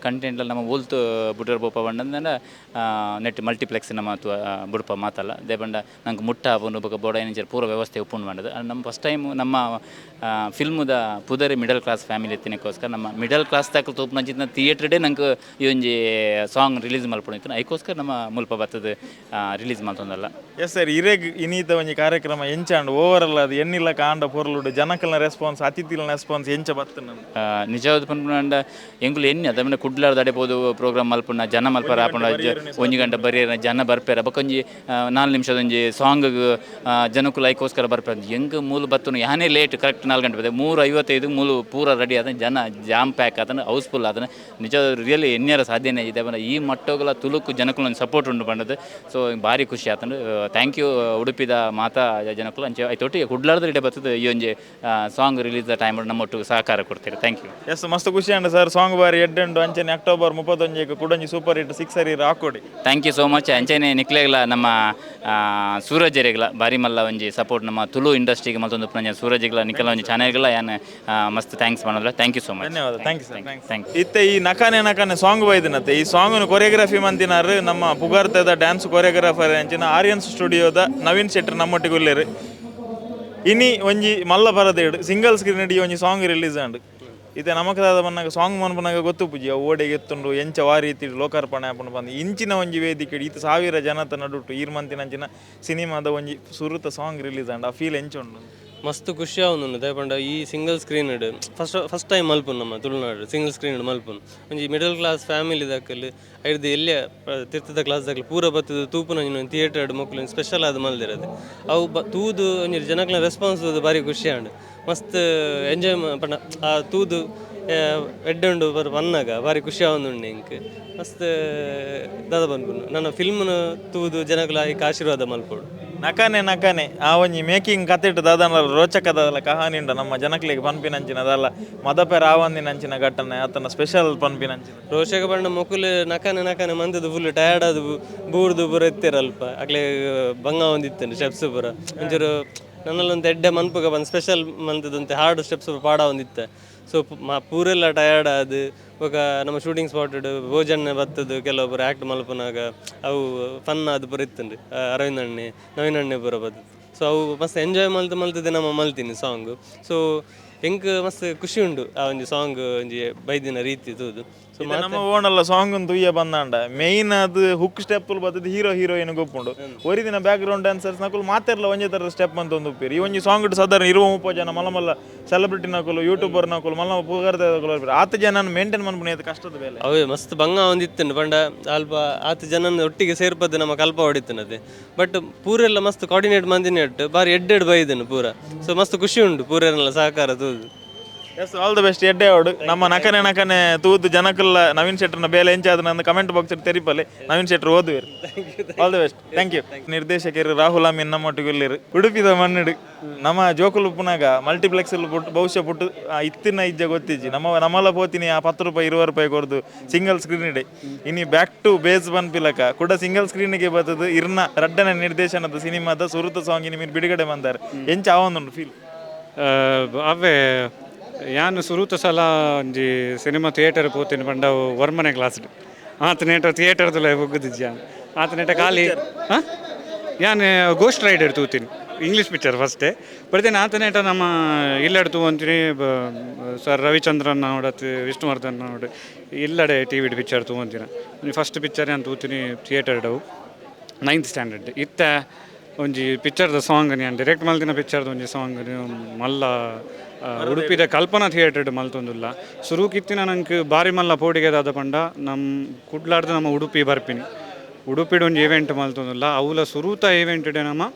ಕಂಟೆಂಟ್ಲ ನಮ್ಮ ಓಲ್ತು ಬುಡರ್ ಬೋಪ ಬಂಡಂದ ನೆಟ್ ಮಲ್ಟಿಪ್ಲೆಕ್ಸ್ ನಮ್ಮ ಬುಡ್ಪ ಮಾತಲ್ಲ they ಬಂಡ ನಂಗೆ ಮುಟ್ಟ ಆಪುಂಡು. ಬೊಕ ಬೋಡ ಏನಿಂಚ ಪೂರ ವ್ಯವಸ್ಥೆ ಉಪ್ಪುಂಡು ಬಂಡದು. ನಮ್ಮ ಫಸ್ಟ್ ಟೈಮ್ ನಮ್ಮ ಫಿಲ್ಮ್ದ ಪುದರಿ ಮಿಡಲ್ ಕ್ಲಾಸ್ ಫ್ಯಾಮಿಲಿ ಎತ್ತಿನಕ್ಕೋಸ್ಕರ ನಮ್ಮ ಮಿಡಲ್ ಕ್ಲಾಸ್ ತಕ್ಕಲು ತೂಪುನಂಚಿನ ಥಿಯೇಟರ್ಡೇ ನಂಗೆ ಈ ಒಂಜಿ ಸಾಂಗ್ ರಿಲೀಸ್ ಮಲ್ಪೊಂದಿತ್ತು. ಐಕೋಸ್ಕರ ನಮ್ಮ ಮುಲ್ಪ ಬತ್ತದ ರಿಲೀಸ್ ಮಲ್ತೊಂದಲ್ಲ. ಎಸ್ ಸರ್, ಇರೆಗ್ ಇನೀತ ಒಂಜಿ ಕಾರ್ಯಕ್ರಮ ಎಂಚಾಂಡ್ ಓವರ್ ಅಲ್ಲ? ಅದು ಎನ್ನಿಲ್ಲ ಕಾಂಡ ಪೊರ್ಲುಡು ಜನಕಲ್ನ ರೆಸ್ಪಾನ್ಸ್, ಅತಿಥಿಲ್ನ ರೆಸ್ಪಾನ್ಸ್ ಎಂಚ ಬತ್ತು? ನಿಜವಾದ ಪನ್ಪುಂಡ ಎಂಕುಲು ಎನ್ನಿ ಅದ ಕುಡ್ಲಾರ್ದ ಅಡೆಪೋದು ಪ್ರೋಗ್ರಾಮ್ ಮಲ್ಪುನ ಜನ ಮಲ್ಪರ ಆಪುಂಡ. ಒಂಜಿ ಗಂಟೆ ಬರಿಯರ ಜನ ಬರ್ಪೇರ. ಬೊಕ ಒಂಜಿ 4 ನಿಮಿಷದ ಒಂಜಿ ಸಾಂಗ್ ಜನಕ್ಕೂ ಲೈಕೋಸ್ಕರ ಬರ್ಪೇರ. ಹೆಂಗ್ ಮೂಲು ಬತ್ತುನು ಯಾನೇ ಲೇಟ್, ಕರೆಕ್ಟ್ 4 ಗಂಟೆ ಬತ್ತೆ. 3:55 ಮೂಲು ಪೂರ ರೆಡಿ ಆದ, ಜನ ಜಾಮ್ ಪ್ಯಾಕ್ ಆತನ, ಹೌಸ್ಫುಲ್ ಆತನ. ನಿಜ ರಿಯಲಿ ಎನ್ನಿಯರ ಸಾಧ್ಯನೇ ಇದೆ ಬಂದ ಈ ಮಟ್ಟೋಗಲ ತುಳುಕು ಜನಕ್ಕೂ ಒಂದು ಸಪೋರ್ಟ್ ಉಂಟು ಬಂದದ್ದು. ಸೊ ಭಾರಿ ಖುಷಿ ಆತಂಡು. Thank you ಉಡುಪಿದ ಮಾತಾ ಜನಕ್ಕೂ. ಅಂಚೆ ಐತೊಟ್ಟಿಗೆ ಕುಡ್ಲಾರ್ದ ಇಡೆ ಬರ್ತದೆ. ಈ ಒಂಜಿ ಸಾಂಗ್ ರಿಲೀಸ್ ಟೈಮ್ ನಮ್ಮ ಒಟ್ಟು ಸಹಕಾರ ಕೊಡ್ತೀರಿ. Thank you. S, ಮಸ್ತ್ ಖುಷಿ ಅಂಡ ಸರ್. ಸಾಂಗ್ ಬಾರಿ ಎಡ್ಡೆಂಡು. ಅಂಚನೆ ಅಕ್ಟೋಬರ್ 31ಕ್ಕೆ ಕುಡೊಂಜಿ ಸೂಪರ್ ಹಿಟ್ ಸಿಕ್ಸರ್ ಇರ್ ಹಾಕೊಡಿ. Thank you so much. ಅಂಚನೆ ನಿಕ್ಲೆಗ್ಲ ನಮ್ಮ ಸೂರಜರೆಗ್ಲ ಬಾರಿ ಮಲ್ಲ ಒಂಜಿ ಸಪೋರ್ಟ್ ನಮ್ಮ ತುಳು ಇಂಡಸ್ಟ್ರಿಗೆ ಮತ್ತೊಂದು ಪುನಂಜ ಸೂರಜ್ಗಳ ನಿಕಲ ಒಂಜಿ ಚಾನೆಲ್ಗಳ ಯಾನ್ ಮಸ್ತ್ thanks ಮಾಡೋಲ್ಲ. Thank you so much. ಧನ್ಯವಾದ, thank you sir. Thank you. ಇತ್ತೆ ಈ ನಕಾನೆ ನಕಾನೆ ಸಾಂಗ್ ಬೈದಿನತ್ತೆ. ಈ ಸಾಂಗ್ ಕೊರಿಯೋಗ್ರಫಿ ಮಂತಿನಾರು ನಮ್ಮ ಪುಗಾರ್ತದ ಡ್ಯಾನ್ಸ್ ಕೊರಿಯೋಗ್ರಾಫರ್ ಅಂಚಿನ ಆರ್ಯನ್ಸ್ ಸ್ಟುಡಿಯೋದ ನವೀನ್ ಶೆಟ್ಟರ್ ನಮ್ಮೊಟ್ಟಿಗೆ ಉಲ್ಲೇರು. ಇನಿ ಒಂಜಿ ಮಲ್ಲ ಪರದೇಡು ಸಿಂಗಲ್ ಸ್ಕ್ರೀನ್ ಇಡಿ ಒಂಜಿ ಸಾಂಗ್ ರಿಲೀಸ್ ಆಂಡ್. ಇತ್ತೆ ನಮಕದಾದ ಬನ್ನಾಗ ಸಾಂಗ್ ಮನ್ಪುನಾಗ ಗೊತ್ತುಪುಜಿ ಅವು ಓಡೆಗೆ ಎತ್ತುಂಡು, ಎಂಚ ವಾ ರೀತಿ ಲೋಕಾರ್ಪಣೆ ಆಪುಂಡು ಬಂದು. ಇಂಚಿನ ಒಂಜಿ ವೇದಿಕೆ ಈತ ಸಾವಿರ ಜನತ ನಡುಟು ಈರ್ ಮಂತಿನಂಚಿನ ಸಿನಿಮಾದ ಒಂಜಿ ಸುರುತ ಸಾಂಗ್ ರಿಲೀಸ್ ಆಂಡ್, ಆ ಫೀಲ್ ಎಂಚ ಉಂಡು? ಮಸ್ತ್ ಖುಷಿ ಆವೊಂದುಂಡು. ದಾಯೆ ಈ single screen first first time ಮಲ್ಪುನು ನಮ್ಮ ತುಳುನಾಡು ಸಿಂಗಲ್ ಸ್ಕ್ರೀನ್ ಮಲ್ಪುನು. ಒಂಜಿ ಮಿಡಲ್ ಕ್ಲಾಸ್ ಫ್ಯಾಮಿಲಿ ದಕಲ್ ಐರ್ದು ಎಲ್ಲಿಯ ತಿರ್ತದ ಕ್ಲಾಸ್ ದಕಲ್ ಪೂರ ಬತ್ತದ ತೂಪುನ ಒಂಜಿ ಥಿಯೇಟರ್ ಮೊಕ್ಲು ಸ್ಪೆಷಲ್ ಆದ್ ಮಲ್ದಿರದು. ಅವು ಬ ತೂದು ಒಂಜಿ ಜನಕ್ಲೆನ ರೆಸ್ಪಾನ್ಸ್ ತೂದು ಭಾರಿ ಖುಷಿ ಆಂಡ್. ಮಸ್ತ್ ಎಂಜಾಯ್ ಪಂಡ ಆ ತೂದು ಎಡ್ಡೆ ಉಂಡು ಬರ್ ಪನ್ನಗ ಭಾರಿ ಖುಷಿ ಆವೊಂದುಂಡು ಎಂಕ್. ಮಸ್ತ್ ದಾದ ಪನ್ಪುನು, ನನ್ನ ಫಿಲ್ಮ್ನು ತೂದು ಜನಕುಲು ಐಕ್ ಆಶೀರ್ವಾದ ಮಲ್ಪೊಡು. ನಕಾನೆ ನಕಾನೆ ಆ ಒಂಜಿ ಮೇಕಿಂಗ್ ಕತೆಟ್ ದಾದನ ರೋಚಕದಲ್ಲ ಕಹಾನಿ ಉಂಡ ನಮ್ಮ ಜನಕ್ಲೆಗ್ ಪನ್ಪಿನಂಚಿನ ಅದಲ್ಲ ಮದಪೆ ರಾವಂದಿನಂಚಿನ ಘಟನೆ ಆತನ ಸ್ಪೆಷಲ್ ಪನ್ಪಿನಂಚಿನ? ರೋಷಕ ಪಂಡ ಮೊಕುಲು ನಕಾನೆ ನಕಾನೆ ಮಂದದ ಫುಲ್ ಟಯರ್ಡ್ ಆದ್ ಬೂರ್ದು ಪೂರ ಇತ್ತೆರ್ ಅಲ್ಪ. ಅಕ್ಲೆ ಬಂಗ ಒಂದಿತ್ತುಂಡು ಸ್ಟೆಪ್ಸ್ ಪೂರ ಒಂಚೂರು. ನನ್ನಲ್ಲೊಂದು ಎಡ್ಡೆ ಮನ್ಪುಗ ಬಂದು ಸ್ಪೆಷಲ್ ಮಂತದಂತೆ ಹಾರ್ಡ್ ಸ್ಟೆಪ್ಸ್ ಪಾಡ ಒಂದಿತ್ತೆ. ಸೊ ಪೂರೆಲ್ಲ ಟಯರ್ಡ್ ಆದ್ ಬೊಕ ನಮ್ಮ ಶೂಟಿಂಗ್ ಸ್ಪಾಟ್ ಭೋಜನ ಬತ್ತದು, ಕೆಲವೊಬ್ಬರು ಆ್ಯಕ್ಟ್ ಮಲ್ಪುನಾಗ ಅವು ಫನ್ ಆದ್ ಪೂರ ಇತ್ತುಂಡು. ಅರವಿಂದ್ ಅಣ್ಣೆ, ನವೀನ್ ಅಣ್ಣೆ ಪೂರ ಬತ್ತದು. ಸೊ ಅವು ಮಸ್ತ್ ಎಂಜಾಯ್ ಮಲ್ತ್ ಮಲ್ತದೆ ನಮ್ಮ ಮಲ್ತೀನಿ ಸಾಂಗ್. ಸೊ ಎಂಕ್ ಮಸ್ತ್ ಖುಷಿ ಉಂಡು ಆ ಒಂಜಿ ಸಾಂಗ್ ಒಂಜಿ ಬೈದಿನ ರೀತಿ ತೂದು. ಸೊ ನಮ್ಮ ಓಣಲ್ಲ ಸಾಂಗ್ ತುಯ್ಯ ಬಂದಾಂಡ ಮೇಯ್ನ್ ಅದು ಹುಕ್ ಸ್ಟೆಪ್ ಬತ್ತದ, ಹೀರೋ ಹೀರೋಯಿನ್ ಗೊಪ್ಪುಂಡು, ಒರಿದಿನ ಬ್ಯಾಕ್ ಗ್ರೌಂಡ್ ಡ್ಯಾನ್ಸರ್ಸ್ ನಕುಲು ಮಾತೆರ್ಲ ಒಂಜೇ ತರ ಸ್ಟೆಪ್ ಅಂತ ಒಂದು ಉಪ್ಪೇರು. ಈ ಒಂಜಿ ಸಾಂಗ್ ಸಾಧಾರಣ 20-30 ಜನ ಮಲ್ಲ ಮಲ್ಲ ಸೆಲೆಬ್ರಿಟಿ ನಕುಲು, ಯೂಟ್ಯೂಬರ್ ನಕುಲು, ಮಲ್ಲ ಪುಗರ್ದಕುಲು, ಆತ ಜನ ಮೇಂಟೈನ್ ಮನ್ಪುನ ಕಷ್ಟದ ಬೇಲೆ. ಅವೇ ಮಸ್ತ್ ಬಂಗ ಒಂದಿತ್ತುಂಡು ಪಂಡ ಅಲ್ಪ ಆತ ಜನನ ಒಟ್ಟಿಗೆ ಸೇರ್ಪದ್ದು ನಮ್ಮ ಕಲ್ಪ ಹೊಡಿತನದೆ. ಬಟ್ ಪೂರೆಲ್ಲ ಮಸ್ತ್ ಕೋಆರ್ಡಿನೇಟ್ ಮಂದಿನ ಇಟ್ಟು ಬಾರಿ ಎಡ್ಡೆಡ್ ಬೈದನು ಪೂರ. ಸೊ ಮಸ್ತ್ ಖುಷಿ ಉಂಡು ಪೂರೆಲ್ಲ ಸಹಕಾರ ತೂದು. ಎಸ್, ಆಲ್ the best, ಎಡ್ಡೆ ಅವಡು. ನಮ್ಮ ನಕನೆ ನಕನೆ ತೂದು ಜನಕಲ್ಲ ನವೀನ್ ಶೆಟ್ಟರ್ನ ಬೇಲೆ ಎಂಚಾದ ನನ್ನ ಕಮೆಂಟ್ ಬಾಕ್ಸ್ ತೆರಿಪಲೆ, ನವೀನ್ ಶೆಟ್ಟರ್ ಓದುವೇರು. All the best, thank you. ನಿರ್ದೇಶಕರು ರಾಹುಲ್ ಅಮೀನ್ ನಮ್ಮೊಟ್ಟಿಗೆ ಉಲ್ಲೇರು. ಉಡುಪಿದ ಮಣ್ಣುಡು ನಮ್ಮ ಜೋಕುಲು ಉಪ್ಪುನಾಗ ಮಲ್ಟಿಪ್ಲೆಕ್ಸ್ ಪುಟ್ಟು ಬಹುಶಃ ಪುಟ್ಟು ಇತ್ತಿನ ಇಜ್ಜ ಗೊತ್ತಿಜ್ಜಿ. ನಮ್ಮ ನಮ್ಮಲ್ಲ ಪೋತಿನಿ ಆ 10 ರೂಪಾಯಿ 20 ರೂಪಾಯಿ ಕೊರ್ದು ಸಿಂಗಲ್ ಸ್ಕ್ರೀನ್ ಇಡೆ. ಇನಿ ಬ್ಯಾಕ್ ಟು ಬೇಸ್ ಪನ್ಪಿಲಕ ಕೂಡ ಸಿಂಗಲ್ ಸ್ಕ್ರೀನ್ಗೆ ಬರ್ತದೆ. ಇರ್ನ ರಡ್ಡನ ನಿರ್ದೇಶನದ ಸಿನಿಮಾದ ಸುರುತ ಸಾಂಗ್ ಇನಿ ಮೀನ್ ಬಿಡುಗಡೆ ಬಂದಾರೆ, ಎಂಚ ಆವೊಂದುಂಡು ಫೀಲ್? ಅವೇ ಯಾನ್ ಸುರುತ ಸಲ ಒಂಜಿ ಸಿನಿಮಾ ಥಿಯೇಟರ್ ಪೋತೀನಿ ಪಂಡ ವರ್ಮನೆ ಕ್ಲಾಸ್ ಆತನೇಟ ಥಿಯೇಟರ್ದಲ್ಲ ಹೋಗುದಿಜ್ಜ ಆತನೇಟ ಖಾಲಿ. ಹಾಂ, ಯಾನ್ ಗೋಸ್ಟ್ ರೈಡರ್ ತೂತೀನಿ, ಇಂಗ್ಲೀಷ್ ಪಿಕ್ಚರ್ ಫಸ್ಟೇ ಬರ್ತೇನೆ. ಆತನೇಟ ನಮ್ಮ ಇಲ್ಲಡೆ ತೂವಂತೀನಿ, ಸರ್ ರವಿಚಂದ್ರನ್ ನೋಡತ್, ವಿಷ್ಣುವರ್ಧನ್ ನೋಡು, ಇಲ್ಲಡೆ ಟಿ ವಿಡ್ ಪಿಕ್ಚರ್ ತೂವಂತೀನಿ. ಫಸ್ಟ್ ಪಿಕ್ಚರ್ ನಾನು ತೂತೀನಿ ಥಿಯೇಟರ್ ಡವು 9th standard ಇತ್ತ. ಒಂಜಿ ಪಿಕ್ಚರ್ದ ಸಾಂಗ್ ನಾನು ಡೈರೆಕ್ಟ್ ಮಲ್ದಿನ ಪಿಕ್ಚರ್ದ ಒಂಜಿ ಸಾಂಗ್ ಮಲ್ಲ ಉಡುಪಿದ ಕಲ್ಪನಾ ಥಿಯೇಟರ್ ಮಲ್ತೊಂದುಲ್ಲ. ಸುರುಕಿತ್ತಿನ ನಂಗೆ ಬಾರಿ ಮಲ್ಲ ಪೋಡಿಗೆ ದಾದ ಪಂಡ ನಮ್ಮ ಕುಡ್ಲಾಡ್ದು ನಮ್ಮ ಉಡುಪಿ ಬರ್ಪಿನಿ, ಉಡುಪಿಡ್ ಒಂಜಿ ಇವೆಂಟ್ ಮಲ್ತೊಂದುಲ್ಲ. ಅವುಲ ಸುರೂತ ಇವೆಂಟ್ ನಮ್ಮ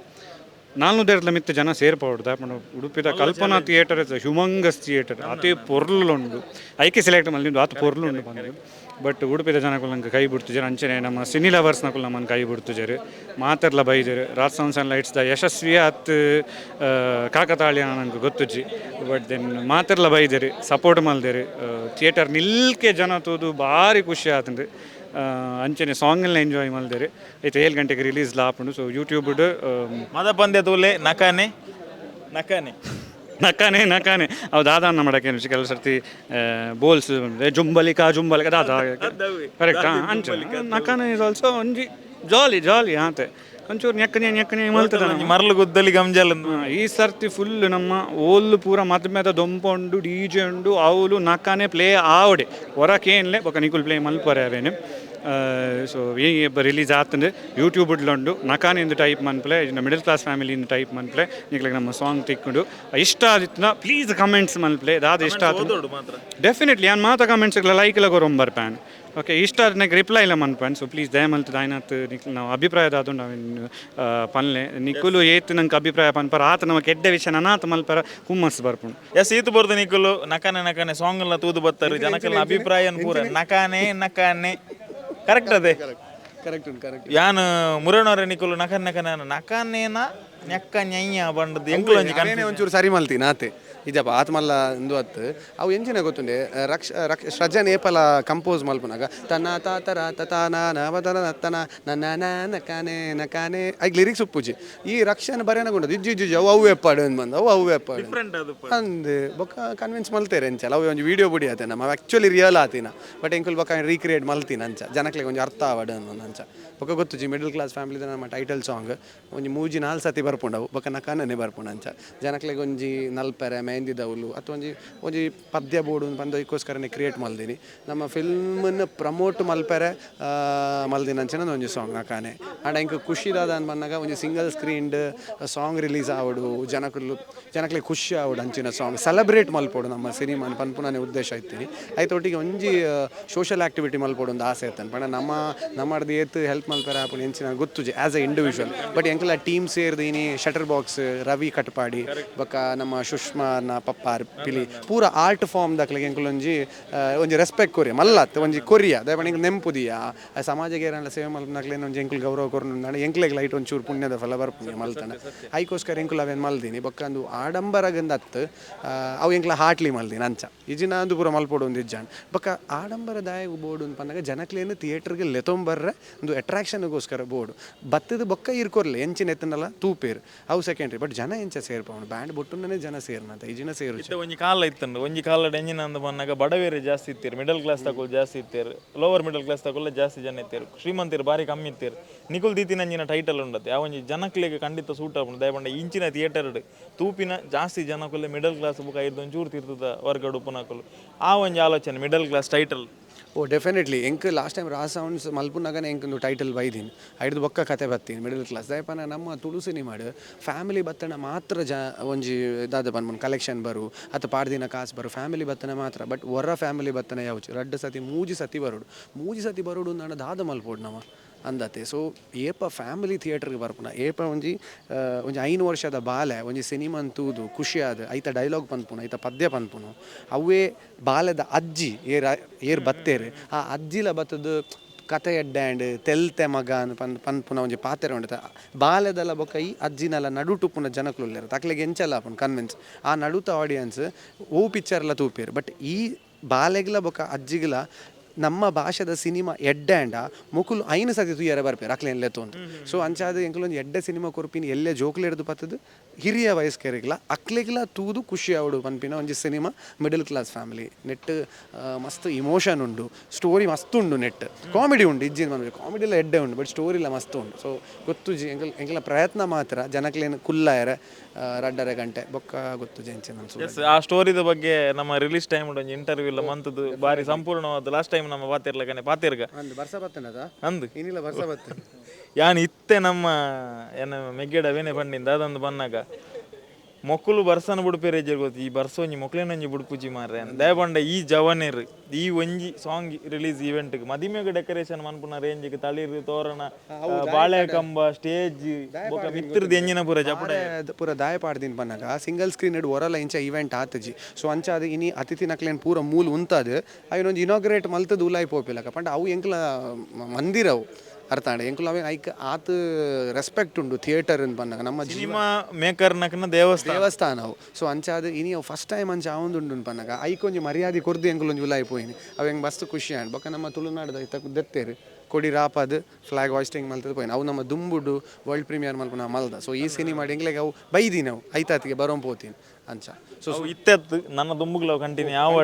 400 ಮಿತ್ತ ಜನ ಸೇರ್ಪೌಡ್ದ ಪಂಡ ಉಡುಪಿದ Kalpana theatre is humongous theatre, ಅತಿ ಪೊರ್ಲುಂಡು. ಐಕೆ ಸೆಲೆಕ್ಟ್ ಮಲ್ದಿಂಡು ಆತ ಪೊರ್ಲುಂಡು ಬಂದು. ಬಟ್ ಉಡುಪಿದ ಜನಕುಲು ನಂಗೆ ಕೈ ಬಿಡ್ತುಜಾರು, ಅಂಚನೆ ನಮ್ಮ ಸಿನಿ ಲವರ್ಸ್ ನಕುಲು ನಮ್ಮನ್ನು ಕೈ ಬಿಡ್ತುಜಾರು, ಮಾತೆರ್ಲ ಬೈಜರು. Raj sounds and lights the ಯಶಸ್ವಿ ಅತ್ ಕಾಕತಾಳಿಯ ನಂಗೆ ಗೊತ್ತುಜ್ಜಿ, ಬಟ್ then ಮಾತೆರ್ಲ ಬೈದೇರು, ಸಪೋರ್ಟ್ ಮಲ್ದೇರು. ಥಿಯೇಟರ್ ನಿಲ್ಕೆ ಜನ ತೂದು ಭಾರಿ ಖುಷಿ ಆತಂದು. ಅಂಚನೆ ಸಾಂಗ್ ಎಂಜಾಯ್ ಮಲ್ದೇರು. ಐತೆ 7 ಗಂಟೆಗೆ ರಿಲೀಸ್ ಲಾಪುಂಡು. ಸೊ ಯೂಟ್ಯೂಬ್ ಮದ ಪಂದ್ಯ ತೂಲೆ ನಕಾನೆ ನಕಾನೆ ನಕಾನೆ ನಕಾನೆ ಅವು ದಾದಾ ಅನ್ನ ಮಾಡಕ್ಕೆ ಕೆಲವು ಸರ್ತಿ ಬೋಲ್ಸ್ ಜುಂಬಲಿಕ ಜುಂಬಲಿಕ ದಾದಾ ಕರೆಕ್ಟ್ ಅಂಚೆ ನಕಾನೆ is also ಒಂಜಿ ಜಾಲಿ ಜಾಲಿ ಆತೆ ಒಂಚೂರು ನೆಕ್ಕನೆ ನೆಕ್ಕನೆ ಮಲ್ತದ ಮರಳು ಗುದ್ದಲಿ ಗಂಜಲ್. ಈ ಸರ್ತಿ ಫುಲ್ ನಮ್ಮ ಓಲ್ ಪೂರ ಮದ್ಮೆದ ದೊಂಪ ಉಂಡು, ಡಿ ಜೆ ಉಂಡು, ಅವಲು ನಕಾನೆ ಪ್ಲೇ ಆವಡೆ ಹೊರಕೇನ್ಲೆ ಬೊಕ ನಿಕುಲ್ ಪ್ಲೇ ಮಲ್ಪರೆ ಅವೇನು. ಸೊ ಈ ರಿಲೀಸ್ ಆತಂದು ಯೂಟ್ಯೂಬ್ ಉಂಡು ನಕಾನೆ ಇಂದು ಟೈಪ್ ಮನ್ಪ್ಲೆ, ಮಿಡಲ್ ಕ್ಲಾಸ್ ಫ್ಯಾಮಿಲಿ ಇಂದು ಟೈಪ್ ಮನ್ಪ್ಲೆ ನಿಕ್ಲೆಗ್ ನಮ್ಮ ಸಾಂಗ್ ತಿಕ್ಕೊಂಡು ಇಷ್ಟ ಆದಿತ್ತಿನ ಪ್ಲೀಸ್ ಕಮೆಂಟ್ಸ್ ಮನ್ಪ್ಲೆ ದಾದ ಇಷ್ಟ ಆತು ಡೆಫಿನೆಟ್ಲಿ ಯಾನ್ ಮಾತ ಕಮೆಂಟ್ಸ್ ಲೈಕ್ ಎಲ್ಲ ಕೊರೊಂಬರ್ ಪ್ಯಾನ್. ಓಕೆ, ಇಷ್ಟ ಆದ್ ರಿಪ್ಲೈ ಇಲ್ಲ ಮನ್ಪನ್. ಸೊ ಪ್ಲೀಸ್ ದಯಮಲ್ತ್ ದಾಯನಾತ್ ನಿಕ್ಲು ನಾವು ಅಭಿಪ್ರಾಯ ದಾದು ನಾವೇನು ಪನ್ಲೆ ನಿಕುಲು ಏತ್ ನಂಗೆ ಅಭಿಪ್ರಾಯ ಪನ್ಪರ ಆತ ನಮ್ಮ ಕೆಡ್ಡ ವಿಷಯ ನನಾತ ಮಲ್ಪರ ಹುಮ್ಮಸ್ ಬರ್ಪುಂಡು. ಎಸ್, ಈತು ಬರ್ದು ನಿಕುಲು ನಕಾನೆ ನಕಾನೆ ಸಾಂಗ್ ಎಲ್ಲ ತೂದು ಬತ್ತಾರೆ ಜನಕಲ್ನ ಅಭಿಪ್ರಾಯ ಪೂರ ನಕಾನೆ ನಕಾನೆ ಕರೆಕ್ಟ್ ಅದೇ ಕರೆಕ್ಟ್ ಉಂಟು ಕರೆಕ್ಟ್. ಯಾನ್ ಮುರಣವರ ನಿಕುಲು ನಕನ್ ನಕನ ನಕನೇನ ನೆಕ್ಕ ನ್ಯಯ್ಯ ಬಂಡದು ಎಂಕುಲು ಒಂಜಿ ಅವೇನೆ ಒಂಚೂರು ಸರಿ ಮಲ್ತೀನಿ ಆತೆ ಇಜಪ್ಪ ಆತ ಮಲ್ಲ ಇಂದು ಅತ್ತು ಅವು ಎಂಚಿನ ಗೊತ್ತುಂಡೆ ರಕ್ಷ ರಕ್ಷ ಸೃಜನ್ ಏಪಲ ಕಂಪೋಸ್ ಮಲ್ಪುನಾಗ ತನ್ನ ತಾತರ ತನ ನವತನ ತನ ನನ್ನ ನಕಾನೆ ನಕಾನೆ ಐಕ್ ಲಿರಿಕ್ಸ್ ಉಪ್ಪುಜಿ. ಈ ರಕ್ಷಣ ಬರೆಯನಗುಂಡದು ಇಜ್ಜಿ ಇಜ್ಜಿ ಅವು ಅವು ಎಪ್ಪಾಡು ಅಂದ್ ಬಂದು ಅವು ಅವು ಎಪ್ಪಾಡು ಡಿಫ್ರೆಂಟ್ ಅದು ಅಂದ್ ಬೊಕ್ಕ ಕನ್ವಿನ್ಸ್ ಮಲ್ತೇರೆ ಎಂಚಲ ಅವು ಒಂಜಿ ವಿಡಿಯೋ ಬುಡಿ ಆತೆ ನಮ್ಮ ಆ್ಯಕ್ಚುಲಿ ರಿಯಲ್ ಆತಿನ ಬಟ್ ಎಂಕುಲ್ ಬೊಕ್ಕ ರೀಕ್ರಿಯೇಟ್ ಮಲ್ತಿನ ಅಂಚ ಜನಕ್ಲೆಗ್ ಒಂಜಿ ಅರ್ಥ ಆವಡ್ ಅಂದ್ ಅಂಚ ಬೊಕ್ಕ ಗೊತ್ತುಜಿ ಮಿಡಲ್ ಕ್ಲಾಸ್ ಫ್ಯಾಮಿಲಿದ ನಮ್ಮ ಟೈಟಲ್ ಸಾಂಗ್ ಒಂಜಿ ಮೂಜಿ ನಾಲ್ ಸತಿ ಬರ್ಪುಂಡವು ಬೊಕ್ಕ ನಕಾನನೆ ಬರ್ಪುಂಡು ಅಂಚ ಜನಕ್ಲೆಗ್ ಒಂಜಿ ನಲ್ಪೆರೆ ಮೆಹಂದಿದವುಲು ಅಥವಾ ಒಂಜಿ ಒಂಜಿ ಪದ್ಯ ಬೋಡು ಬಂದು ಐಕ್ಕೋಸ್ಕರನೇ ಕ್ರಿಯೇಟ್ ಮಲ್ದಿನಿ ನಮ್ಮ ಫಿಲ್ಮನ್ನು ಪ್ರಮೋಟ್ ಮಲ್ಪೆರೆ ಮಲ್ದಿನ ಅಂಚನೆ ಒಂಜಿ ಸಾಂಗ್ ನಕಾನೆ. ಆಂಡ ಎಂಕ್ ಖುಷಿ ದಾದ ಅಂದ್ ಬಂದಾಗ ಒಂಜಿ ಸಿಂಗಲ್ ಸ್ಕ್ರೀನ್ಡ್ ಸಾಂಗ್ ರಿಲೀಸ್ ಆವಡು ಜನಕುಲು ಜನಕ್ಲೆಗ್ ಖುಷಿ ಆವಡು ಅಂಚಿನ ಸಾಂಗ್ ಸೆಲೆಬ್ರೇಟ್ ಮಲ್ಪೊಡು ನಮ್ಮ ಸಿನಿಮಾನ್ ಪನ್ಪುನನೆ ಉದ್ದೇಶ ಇತ್ತೀನಿ. ಐತೊಟ್ಟಿಗೆ ಒಂಜಿ ಸೋಷಿಯಲ್ ಆ್ಯಕ್ಟಿವಿಟಿ ಮಲ್ಪೊಡು ಒಂದು ಆಸೆ ಇತ್ತನ್ ಪಂಡ ನಮ್ಮ ನಮ್ಮರ್ದು ಏತ್ ಹೆಲ್ಪ್ ಮಲ್ಪೆರೆ ಆಪುಂಡು ಎಂಚಿನ ಗೊತ್ತುಜಿ ಆ್ಯಸ್ ಎ ಇಂಡಿವಿಜುವಲ್. ಬಟ್ ಎಂಕಲ ಟೀಮ್ ಸೇರ್ದು ಇನಿ ಶಟರ್ ಬಾಕ್ಸ್ ರವಿ ಕಟ್ಪಾಡಿ ಬೊಕ್ಕ ನಮ್ಮ ಸುಷ್ಮಾ ಪಾರ್ನ ಪಪ್ಪಾರ್ ಪಿಲಿ ಪೂರ ಆರ್ಟ್ ಫಾರ್ಮ್ ದಕ್ಲೆಗ್ ಎಂಕುಲು ಒಂಜಿ ಒಂಜಿ ರೆಸ್ಪೆಕ್ಟ್ ಕೊರಿಯ ಮಲ್ಲತ್ ಒಂಜಿ ಕೊರಿಯ ದಾಯೆ ಎಂಕ್ ನೆಂಪುದಿಯ ಆ ಸಮಾಜಗೆ ಏರಾಂಡಲ ಸೇವೆ ಮಲ್ಪುನಕ್ಲೆನ ಒಂಜಿ ಎಂಕುಲು ಗೌರವ ಕೊರ್ನು ಎಂಕ್ಲೆಗ್ ಲೈಟ್ ಒಂಚೂರು ಪುಣ್ಯದ ಫಲ ಬರ್ಪುನಿ ಮಲ್ತನ ಐಕೋಸ್ಕರ ಎಂಕುಲು ಅವೇನು ಮಲ್ದಿನಿ ಬೊಕ್ಕ ಅಂದು ಆಡಂಬರಗಂದ ಅತ್ತು ಅವು ಎಂಕ್ಲ ಹಾಟ್ಲಿ ಮಲ್ದಿನಿ ಅಂಚ ಇಜಿನ ಅಂದು ಪೂರ ಮಲ್ಪೊಡು ಒಂದು ಇಜ್ಜಾನ್ ಬೊಕ್ಕ ಆಡಂಬರ ದಾಯಗ್ ಬೋಡು ಅಂತ ಪನ್ನಗ ಜನಕ್ಲೇನು ಥಿಯೇಟರ್ಗೆ ಲೆತೊಂಬರ್ರೆ ಒಂದು ಅಟ್ರಾಕ್ಷನ್ಗೋಸ್ಕರ ಬೋರ್ಡು ಬತ್ತದ ಬೊಕ್ಕ ಇರ್ಕೊರ್ಲೆ ಎಂಚಿನ ಎತ್ತನಲ್ಲ ತೂಪೇರು ಅವು ಸೆಕೆಂಡ್ರಿ ಬಟ್ ಜನ ಎಂಚ ಸೇರ್ಪವನು ಬ್ಯಾಂಡ್ ಬೊಟ್ಟುನೇ ಜನ ಸೇರ್ನಂತ ಇಜಿನ ಸೇರು ಇತ್ತೆ ಒಂಜಿ ಕಾಲ ಇತ್ತಂಡು ಒಂಜಿ ಕಾಲಡ್ ಎಂಜಿನ ಅಂದ್ ಪನ್ನಗ ಬಡವೇರು ಜಾಸ್ತಿ ಇತ್ತೀರು, ಮಿಡಲ್ ಕ್ಲಾಸ್ ತಕುಲು ಜಾಸ್ತಿ ಇತ್ತೀರು, ಲೋವರ್ ಮಿಡಲ್ ಕ್ಲಾಸ್ ತಕುಲ್ಲ ಜಾಸ್ತಿ ಜನ ಇತ್ತೀರು, ಶ್ರೀಮಂತರು ಬಾರಿ ಕಮ್ಮಿ ಇತ್ತೀರು. ನಿಕುಲ್ ದೀತಿನಂಜಿನ ಟೈಟಲ್ ಉಂಡತೆ ಆ ಒಂಜಿ ಜನಕ್ಲೆಗ್ ಖಂಡಿತ ಸೂಟ್ ಆಪುಂಡು. ದಾಯೆ ಪಂಡ ಇಂಚಿನ ಥಿಯೇಟರ್ ತೂಪಿನ ಜಾಸ್ತಿ ಜನಕುಲೆ ಮಿಡಲ್ ಕ್ಲಾಸ್ ಬುಕ್ಕ ಐದು ಒಂಚೂರು ತೀರ್ತದ ವರ್ಗಡ್ ಉಪ್ಪುನಕುಲು ಆ ಒಂಜಿ ಆಲೋಚನೆ ಮಿಡಲ್ ಕ್ಲಾಸ್ ಟೈಟಲ್. ಓ ಡೆಫಿನೆಟ್ಲಿ ಎಂಕ್ ಲಾಸ್ಟ್ ಟೈಮ್ ರಾ ಸೌಂಡ್ಸ್ ಮಲ್ಪುನಗನೆ ಎಂಕ್ ಒಂದು ಟೈಟಲ್ ಬೈದಿನಿ ಐಡ್ದು ಬೊಕ್ಕ ಕತೆ ಬತ್ತೀನಿ ಮಿಡಲ್ ಕ್ಲಾಸ್. ದಾಯೆ ನಮ್ಮ ತುಳು ಸಿನಿಮಾಡ್ ಫ್ಯಾಮಿಲಿ ಬತ್ತಣ ಮಾತ್ರ ಜ ಒಂಜಿ ದಾದ ಪನ್ಪುನು ಕಲೆಕ್ಷನ್ ಬರು ಅತ್ತ ಪಾಡ್ದಿನ ಕಾಸು ಬರು ಫ್ಯಾಮಿಲಿ ಬತ್ತನ ಮಾತ್ರ. ಬಟ್ ಒರ ಫ್ಯಾಮಿಲಿ ಬತ್ತನ ಯಾವ್ಚು ರಡ್ಡ್ ಸತಿ ಮೂಜಿ ಸತಿ ಬರೋಡು ಮೂಜಿ ಸತಿ ಬರೋಡು ಅಂದಾಂಡ ದಾದ ಮಲ್ಪೊಡು ನಮ ಅಂದತೆ. ಸೊ ಏಪ ಫ್ಯಾಮಿಲಿ ಥಿಯೇಟರ್ಗೆ ಬರ್ಪುನ ಏಪ ಒಂಜಿ ಒಂಜಿ 5 ವರ್ಷದ ಬಾಲೆ ಒಂಜಿ ಸಿನಿಮಾನ್ ತೂದು ಖುಷಿಯಾದ ಐತ ಡೈಲಾಗ್ ಪನ್ಪುನು ಐತ ಪದ್ಯ ಪನ್ಪುನು ಅವೇ ಬಾಲೆದ ಅಜ್ಜಿ ಏರ್ ಏರ್ ಬತ್ತೇರು ಆ ಅಜ್ಜಿಲ ಬತ್ತದು ಕತೆ ಎಡ್ಡೆ ತೆಲ್ತೆ ಮಗ ಪನ್ಪುನ ಒಂಜಿ ಪಾತೆರ ಉಂಡು ಬಾಲೆದಲ ಬೊಕ್ಕ ಈ ಅಜ್ಜಿನಲ ನಡುಟುಪ್ಪುನ ಜನಕುಲು ಉಲ್ಲೆರ್ ತಕ್ಲೆಗ್ ಎಂಚಲ ಆಪುಂಡು ಕನ್ವಿನ್ಸ್ ಆ ನಡುತ ಆಡಿಯನ್ಸ್ ಓ ಪಿಕ್ಚರ್ಲ ತೂಪೇರು. ಬಟ್ ಈ ಬಾಲೆಗ್ಲ ಬೊಕ್ಕ ಅಜ್ಜಿಗ್ಲ ನಮ್ಮ ಭಾಷೆದ ಸಿನಿಮಾ ಎಡ್ಡೆ ಅಂಡ ಮೊಕುಲು 5 ಸತಿ ತೂಯರೆ ಬರ್ಪೇರು ಅಕ್ಲೇನ್ ಲೆತ್ತೊಂದು. ಸೊ ಅಂಚಾದ ಎಂಕುಲೊಂಜಿ ಎಡ್ಡೆ ಸಿನಿಮಾ ಕೊರ್ಪಿನ ಎಲ್ಲೆ ಜೋಕುಲೆಡ್ದು ಪತ್ತದು ಹಿರಿಯ ವಯಸ್ಕರಿಗ್ಲ ಅಕ್ಲೆಗ್ಲ ತೂದು ಖುಷಿ ಆವಡು ಪನ್ಪಿನ ಒಂಜಿ ಸಿನಿಮಾ ಮಿಡಲ್ ಕ್ಲಾಸ್ ಫ್ಯಾಮಿಲಿ. ನೆಟ್ ಮಸ್ತ್ ಇಮೋಷನ್ ಉಂಡು, ಸ್ಟೋರಿ ಮಸ್ತ್ ಉಂಡು, ನೆಟ್ ಕಾಮಿಡಿ ಉಂಡು, ಇಜ್ಜಿನ ಮನ್ಪೆ ಕಾಮಿಡಿಲ ಎಡ್ಡೆ ಉಂಡು ಬಟ್ ಸ್ಟೋರಿಲ ಮಸ್ತ್ ಉಂಡು. ಸೊ ಗೊತ್ತುಜಿ ಎಂಕಲ್ ಎಂಕಲ ಪ್ರಯತ್ನ ಮಾತ್ರ ಜನಕ್ಲೇನು ಕುಲ್ಲಾಯರೆ 2.5 ಗಂಟೆ ಬೊಕ್ಕ ಗೊತ್ತುಜಿ ಎಂಚಿನ ಅನ್ಸುತ್ತೆ. ಆ ಸ್ಟೋರಿದ ಬಗ್ಗೆ ನಮ್ಮ ರಿಲೀಸ್ ಟೈಮ್ ಒಂಜಿ ಇಂಟರ್ವ್ಯೂ ಎಲ್ಲ ಮಂತದ್ದು ಬಾರಿ ಸಂಪೂರ್ಣವಾದ ಲಾಸ್ಟ್ ಟೈಮ್ ನಮ್ಮ ಪಾತಿರ್ಲಕನೆ ಪಾತಿರ್ಗ ಅಂದು ಬರ್ಸ ಬತ್ತನದ ಅಂದು ಏನಿಲ್ಲ ಬರ್ಸ ಬತ್ತ ಯಾನ್ ಇತ್ತೆ ನಮ್ಮ ಏನ ಮೆಗ್ಗೆಡ ಅವೇನೆ ಪಂಡಿಂದ ಅದೊಂದು ಬನ್ನಾಗ ಮೊಕ್ಕಲು ಬರ್ಸನ ಬುಡ್ಪೇರೆ ಗೊತ್ತು ಈ ಬರ್ಸ ಒಂಜಿ ಮೊಕ್ಲೇನೊಂಜಿ ಬುಡ್ಪುಜಿ ಮಾರ್ರೆ ದಯಪಂಡ ಈ ಜವನೇರು ಈ ಒಂಜಿ ಸಾಂಗ್ ರಿಲೀಸ್ ಇವೆಂಟ್ ಮದಿಮೆಗೆ ಡೆಕೋರೇಷನ್ ಮನ್ಪುನ ರೇಂಜಿಗೆ ತಳಿರು ತೋರಣ ಬಾಳೆ ಕಂಬ ಸ್ಟೇಜ್ ಮಿತ್ರದ ಎಂಜಿನ ಪೂರ ಜಪಡ ಪೂರ ದಾಯ ಪಾಡ್ದಿನ ಪನ್ನಾಗ ಸಿಂಗಲ್ ಸ್ಕ್ರೀನ್ ಇಡ್ ಒರಲ ಇಂಚ ಇವೆಂಟ್ ಆತಜಿ. ಸೊ ಅಂಚ ಅದು ಇನಿ ಅತಿಥಿ ನಕ್ಲೇನ್ ಪೂರ ಮೂಲ ಉಂತಾದು ಅಯ್ಯನೊಂಜಿ ಇನಾಗ್ರೇಟ್ ಮಲ್ತದ ಉಲಾಯಿ ಪೋಪಿಲಕ ಪಂಡ ಅವು ಎಂಕ್ಲ ಮಂದಿರ ಅವು ಅರ್ಥ ಆಂಡ ಎಂಕುಲು ಅವೆ ಐಕ್ ಆತ ರೆಸ್ಪೆಕ್ಟ್ ಉಂಡು ಥಿಯೇಟರ್ ಅಂತ ಪನ್ನಾಗ ನಮ್ಮ ಸಿನಿಮಾ ಮೇಕರ್ ನಕನ ದೇವಸ್ಥಾನ ದೇವಸ್ಥಾನ ಅವು. ಸೊ ಅಂಚಾದ ಇನಿ ಅವು ಫಸ್ಟ್ ಟೈಮ್ ಅಂಚ ಆವೊಂದುಂಡು ಪನ್ನಾಗ ಐಕೊಂಜಿ ಮರ್ಯಾದೆ ಕೊರ್ದು ಎಂಕುಲೊಂಜಿ ಉಲಾಯಿ ಪೋಯಿನಿ ಅವು ಹೆಂಗೆ ಮಸ್ತ್ ಖುಷಿ ಆಂಡ್ ಬೊಕ್ಕ ನಮ್ಮ ತುಳುನಾಡ್ದ ಇತ್ತ ದೆತ್ತೇರು ಕೊಡಿ ರಾಪದ್ ಫ್ಲಾಗ್ ಹಾಯ್ಸ್ಟಿಂಗ್ ಮಲ್ತದ ಪೋಯಿನ ಅವು ನಮ್ಮ ದುಂಬುಡು ವರ್ಲ್ಡ್ ಪ್ರೀಮಿಯರ್ ಮಲ್ಪುನ ಮಲ್ದ. ಸೊ ಈ ಸಿನಿಮಾ ಎಂಕ್ಲೆಗ್ ಅವು ಬೈದಿನಿ ಅವು ಐತಾತಿಗೆ ಬರೋಂ ಪೋತೀನಿ ಅಂಚ. ಸೊ ಇತ್ತೆತ್ತು ನನ್ನ ದುಂಬುಗ್ಲ ಕಂಟಿನ್ಯೂ ಯಾವ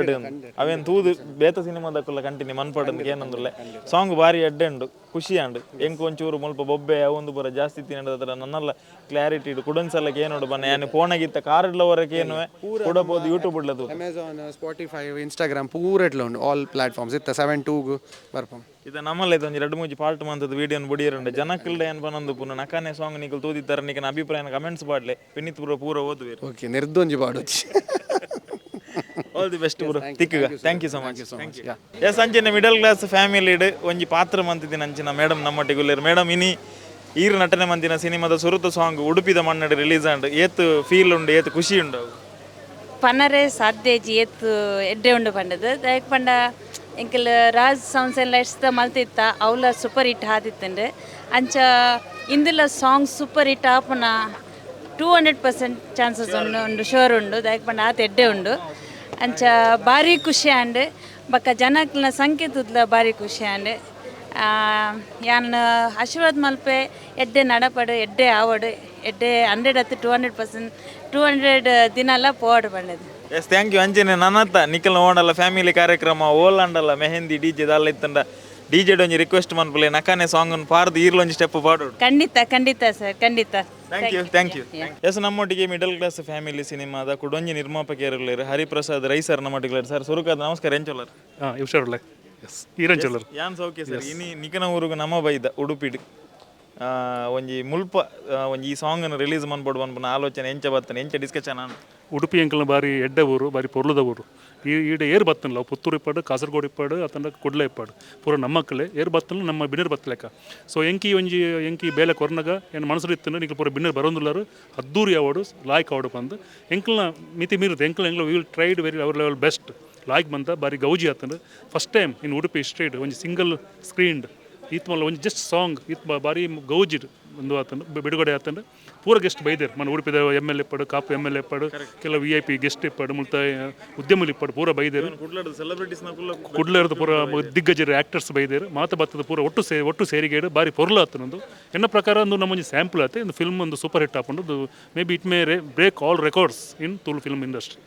ಅವೇನು ತೂದು ಬೇತ ಸಿನಿಮಾದಕ್ಕಲ್ಲ ಕಂಟಿನ್ಯೂ ಮನ್ಪಡಂದು ಏನಂದ್ರಲ್ಲ ಸಾಂಗ್ ಬಾರಿ ಎಡ್ಡೆ ಉಂಡು ಖುಷಿ ಆಂಡು ಎಂಕ್ ಒಂಚೂರು ಮುಲ್ಪ ಬೊಬ್ಬೆ ಅವೊಂದು ಪೂರ ಜಾಸ್ತಿ ತಿನ್ನದ ನನ್ನೆಲ್ಲ ಕ್ಲಾರಿಟಿ ಇಡು ಕುಡೊಂದ್ಸಲಕ್ಕೆ ಏನೋಡು ಬನ್ನ ಯಾನು ಫೋನಾಗಿತ್ತ ಕಾರ್ ಏನು ಕೂಡ ಬೋದು ಯೂಟ್ಯೂಬ್ ಉಡ್ಲದು ಅಮೆಝಾನ್ ಸ್ಪಾಟಿಫೈ ಇನ್ಸ್ಟಾಗ್ರಾಮ್ ಪೂರ ಎಟ್ಲ ಉಂಡು ಆಲ್ ಪ್ಲಾಟ್ಫಾರ್ಮ್ಸ್ ಇತ್ತ 7-2 ಬರ್ಪಂ. ಇದು ನಮ್ಮಲ್ಲ ಇದೊಂದು 2-3 ಪಾರ್ಟ್ ಮಂತದ ವಿಡಿಯೋನ ಬುಡಿಯರಂಡೆ ಜನಕ್ಕಲ್ಡ ಏನು ಬನ್ನೊಂದು ಪುನಃ ನಕಾನೆ ಸಾಂಗ್ ನಿಕಲ್ ತೂದಿತ್ತಾರೆ ನಿಕನ ಅಭಿಪ್ರಾಯನ ಕಮೆಂಟ್ಸ್ ಪಾಡ್ಲೆ ವಿನೀತ್ ಪೂರ ಪೂರ ಓದುವೆ. ಓಕೆ ನಿರ್ದೊಂಜಿ ಪಾಡೊಚ್ಚಿ. ಆಲ್ the best bro ತಿಕ್ಕುಗ thank you so much. Yes ಅಂಚಿನ ಮಿಡಲ್ ಕ್ಲಾಸ್ ಫ್ಯಾಮಿಲಿಡ್ ಒಂಜಿ ಪಾತ್ರ ಮಂತಿದಿನ ಅಂಚಿನ ಮೇಡಮ್ ನಮ್ಮೊಟ್ಟಿಗೆ ಉಲ್ಲೆರ್. ಮೇಡಮ್ ಇನಿ ಈರ್ ನಟನೆ ಮಂತಿನ ಸಿನಿಮಾದ ಸುರುತ ಸಾಂಗ್ ಉಡುಪಿದ ಮಣ್ಣಡ್ ರಿಲೀಸ್ ಆಂಡ್ ಏತ್ ಫೀಲ್ ಉಂಡು ಏತ್ ಖುಷಿ ಉಂಡು ಅವು? ಪನರೆ ಸಾಧ್ಯ ಇಜ್ಜಿ ಏತ್ ಎಡ್ಡೆ ಉಂಡು ಪಂಡದು ದಾಯೆಗ್ ಪಂಡ ಎಂಕಲ್ ರಾಜ್ ಸೌಂಡ್ಸ್ ಆ್ಯಂಡ್ ಲೈಟ್ಸ್ ದ ಮಲ್ತಿತ್ತ ಅವ್ಲ ಸೂಪರ್ ಹಿಟ್ ಆದಿತ್ತಂಡು ಅಂಚ ಇಂದುಲ ಸಾಂಗ್ ಸೂಪರ್ ಹಿಟ್ ಆಪುನ 200% ಚಾನ್ಸಸ್ ಉಂಡು ಉಂಡು ಶೋರ್ ಉಂಡು ದಾಯೆಗ್ ಪಂಡ ಆತ್ ಎಡ್ಡೆ ಉಂಡು ಅಂಚ ಬಾರಿ ಖುಷಿ ಆಂಡ್ ಬೊಕ್ಕ ಜನಕ್ಲೆನ ಸಂಖ್ಯೆ ತೂದ್ಲ ಬಾರಿ ಖುಷಿ ಆಂಡ್ ಯಾನ್ ಆಶೀರ್ವಾದ ಮಲ್ಪೆ ಎಡ್ಡೆ ನಡಪಡು ಎಡ್ಡೆ ಆವಡು ಎಡ್ಡೆ 100 ಅತ್ತು 200% 200 ದಿನಲ ಪೋವಡು ಪಂಡದು. ಎಸ್ thank you ಅಂಚನೆ ನನ್ನತ್ತ ನಿಖಲ್ ಓಡಲ್ಲ ಫ್ಯಾಮಿಲಿ ಕಾರ್ಯಕ್ರಮ ಓಲಾಂಡಲ್ಲ ಮೆಹಂದಿ ಡಿ ಜೆ ದಾಲ್ಲ ಇತ್ತಂಡ ಡಿ ಜೆ ಒಂಜಿ ರಿಕ್ವೆಸ್ಟ್ ಮನ್ಪುಲೆ ನಕಾನೆ ಸಾಂಗ್ ಪಾರ್ದು ಈರ್ಲೊಂಜಿ ಸ್ಟೆಪ್ ಪಾಡೋಡು. ಖಂಡಿತ ಖಂಡಿತ ಸರ್ ಖಂಡಿತ. Thank you thank you. S ನಮ್ಮೊಟ್ಟಿಗೆ ಮಿಡಲ್ ಕ್ಲಾಸ್ ಫ್ಯಾಮಿಲಿ ಸಿನಿಮಾದ ಕುಡೊಂಜಿ ನಿರ್ಮಾಪಕರುಲ್ಲೆರ್ ಹರಿಪ್ರಸಾದ್ ರೈ ಸರ್ ನಮ್ಮೊಟ್ಟಿಗೆ ಸರ್. ಸುರುಕಾದ ನಮಸ್ಕಾರ ಎಂಚೊಲ್ಲರ್? ಹುಷಾರುಳ್ಳೆ ಎಸ್ ಈರಂಚೊಲ್ಲರ್ ಯಾನ್ ಸೌಖ್ಯ ಸರ್. ಇನಿ ನಿಕನ ಊರುಗು ನಮ್ಮ ಬೈದ ಉಡುಪಿಡ್ ಒಂಜಿ ಮುಲ್ಪ ಒಂಜಿ ಈ ಸಾಂಗ್ ರಿಲೀಸ್ ಮನ್ಪೊಡು ಪನ್ಪುನ ಆಲೋಚನೆ ಎಂಚ ಬತ್ತನೆ, ಎಂಚ ಡಿಸ್ಕಷನ್ ಆಂಡ್? ಉಡುಪಿ ಎಂಕಲ್ನ ಬಾರಿ ಎಡ್ಡೆ ಊರು, ಬಾರಿ ಪೊರ್ಲುದ ಊರು. ಈ ಈಡೆ ಏರ್ ಬತ್ತನ್ಲ, ಅವು ಪುತ್ತೂರು ಇಪ್ಪಡು, ಕಾಸರಗೋಡು ಇಪ್ಪಡು, ಅತ್ತಂಡ ಕುಡ್ಲ ಇಪ್ಪಡು, ಪೂರ ನಮ್ಮಕ್ಕಲೆ ಏರ್ ಬತ್ತನ್ಲ ನಮ್ಮ ಬಿನ್ನೆರ್ ಬತ್ತಲೆಕ್ಕ. ಸೊ ಎಂಕಿ ಒಂಜಿ ಎಂಕಿ ಬೇಲೆ ಕೊರ್ನಗ ಏನು ಮನಸ್ಸು ಇತ್ತಂದ್ರೆ ನಿಕ್ಲು ಪೂರ ಬಿನ್ನೆರ್ ಬರೋಂದುಲ್ಲರು, ಅದ್ದೂರಿ ಆವಡು, ಲಾಯ್ಕ್ ಆವಡು ಪಂದು ಎಂಕಲ್ನ ಮಿತಿ ಮೀರುತ್ತೆ. ಎಂಕಲ್ ಎಂಕ್ಲ will tried very our level best. ಲಾಯ್ಕ್ ಬಂತ ಬಾರಿ ಗೌಜಿ ಆತಂಡು. First time in Udupi street ಒಂಜಿ ಸಿಂಗಲ್ ಸ್ಕ್ರೀನ್ಡ್ ಈತ್ ಮಲ್ಲ ಒಂಜಿ ಜಸ್ಟ್ ಸಾಂಗ್ ಈತ್ ಬಾರಿ ಗೌಜಿಡ್ ಒಂದು ಆತಂಡು ಬಿಡುಗಡೆ ಆತಂಡು. ಪೂರ ಗೆಸ್ಟ್ ಬೈದೇರು, మన ಉಡುಪಿದ ಎಮ್ ಎಲ್ ಎ ಇಪ್ಪಡು, ಕಾಪು ಎಮ್ ಎಲ್ ಎ ಇಪ್ಪಡು, ಕೆಲವು ವಿ I P guest ಇಪ್ಪಡು, ಮುಲ್ತ ಉದ್ಯಮలు ಇಪ್ಪಡು, ಪೂರ ಬೈದೇರು. ಕುಡ್ಲರ್ದು ಪೂರ ದಿಗ್ಗಜರು ಆ್ಯಕ್ಟರ್ಸ್ ಬೈದೇರು. ಮಾತ ಬತ್ತದ ಪೂರ ಒಟ್ಟು ಸೇರಿಗೇಡು ಬಾರಿ ಪೊರ್ಲು ಆತನೊಂದು. ಎನ್ನ ಪ್ರಕಾರ ಒಂದು ನಮ್ಮೊಂಜಿ ಸ್ಯಾಂಪಲ್ ಆತೆ. ಒಂದು ಫಿಲ್ಮ್ ಒಂದು ಸೂಪರ್ ಹಿಟ್ ಆಪುಂಡು. Maybe it may break all records in Tulu film industry.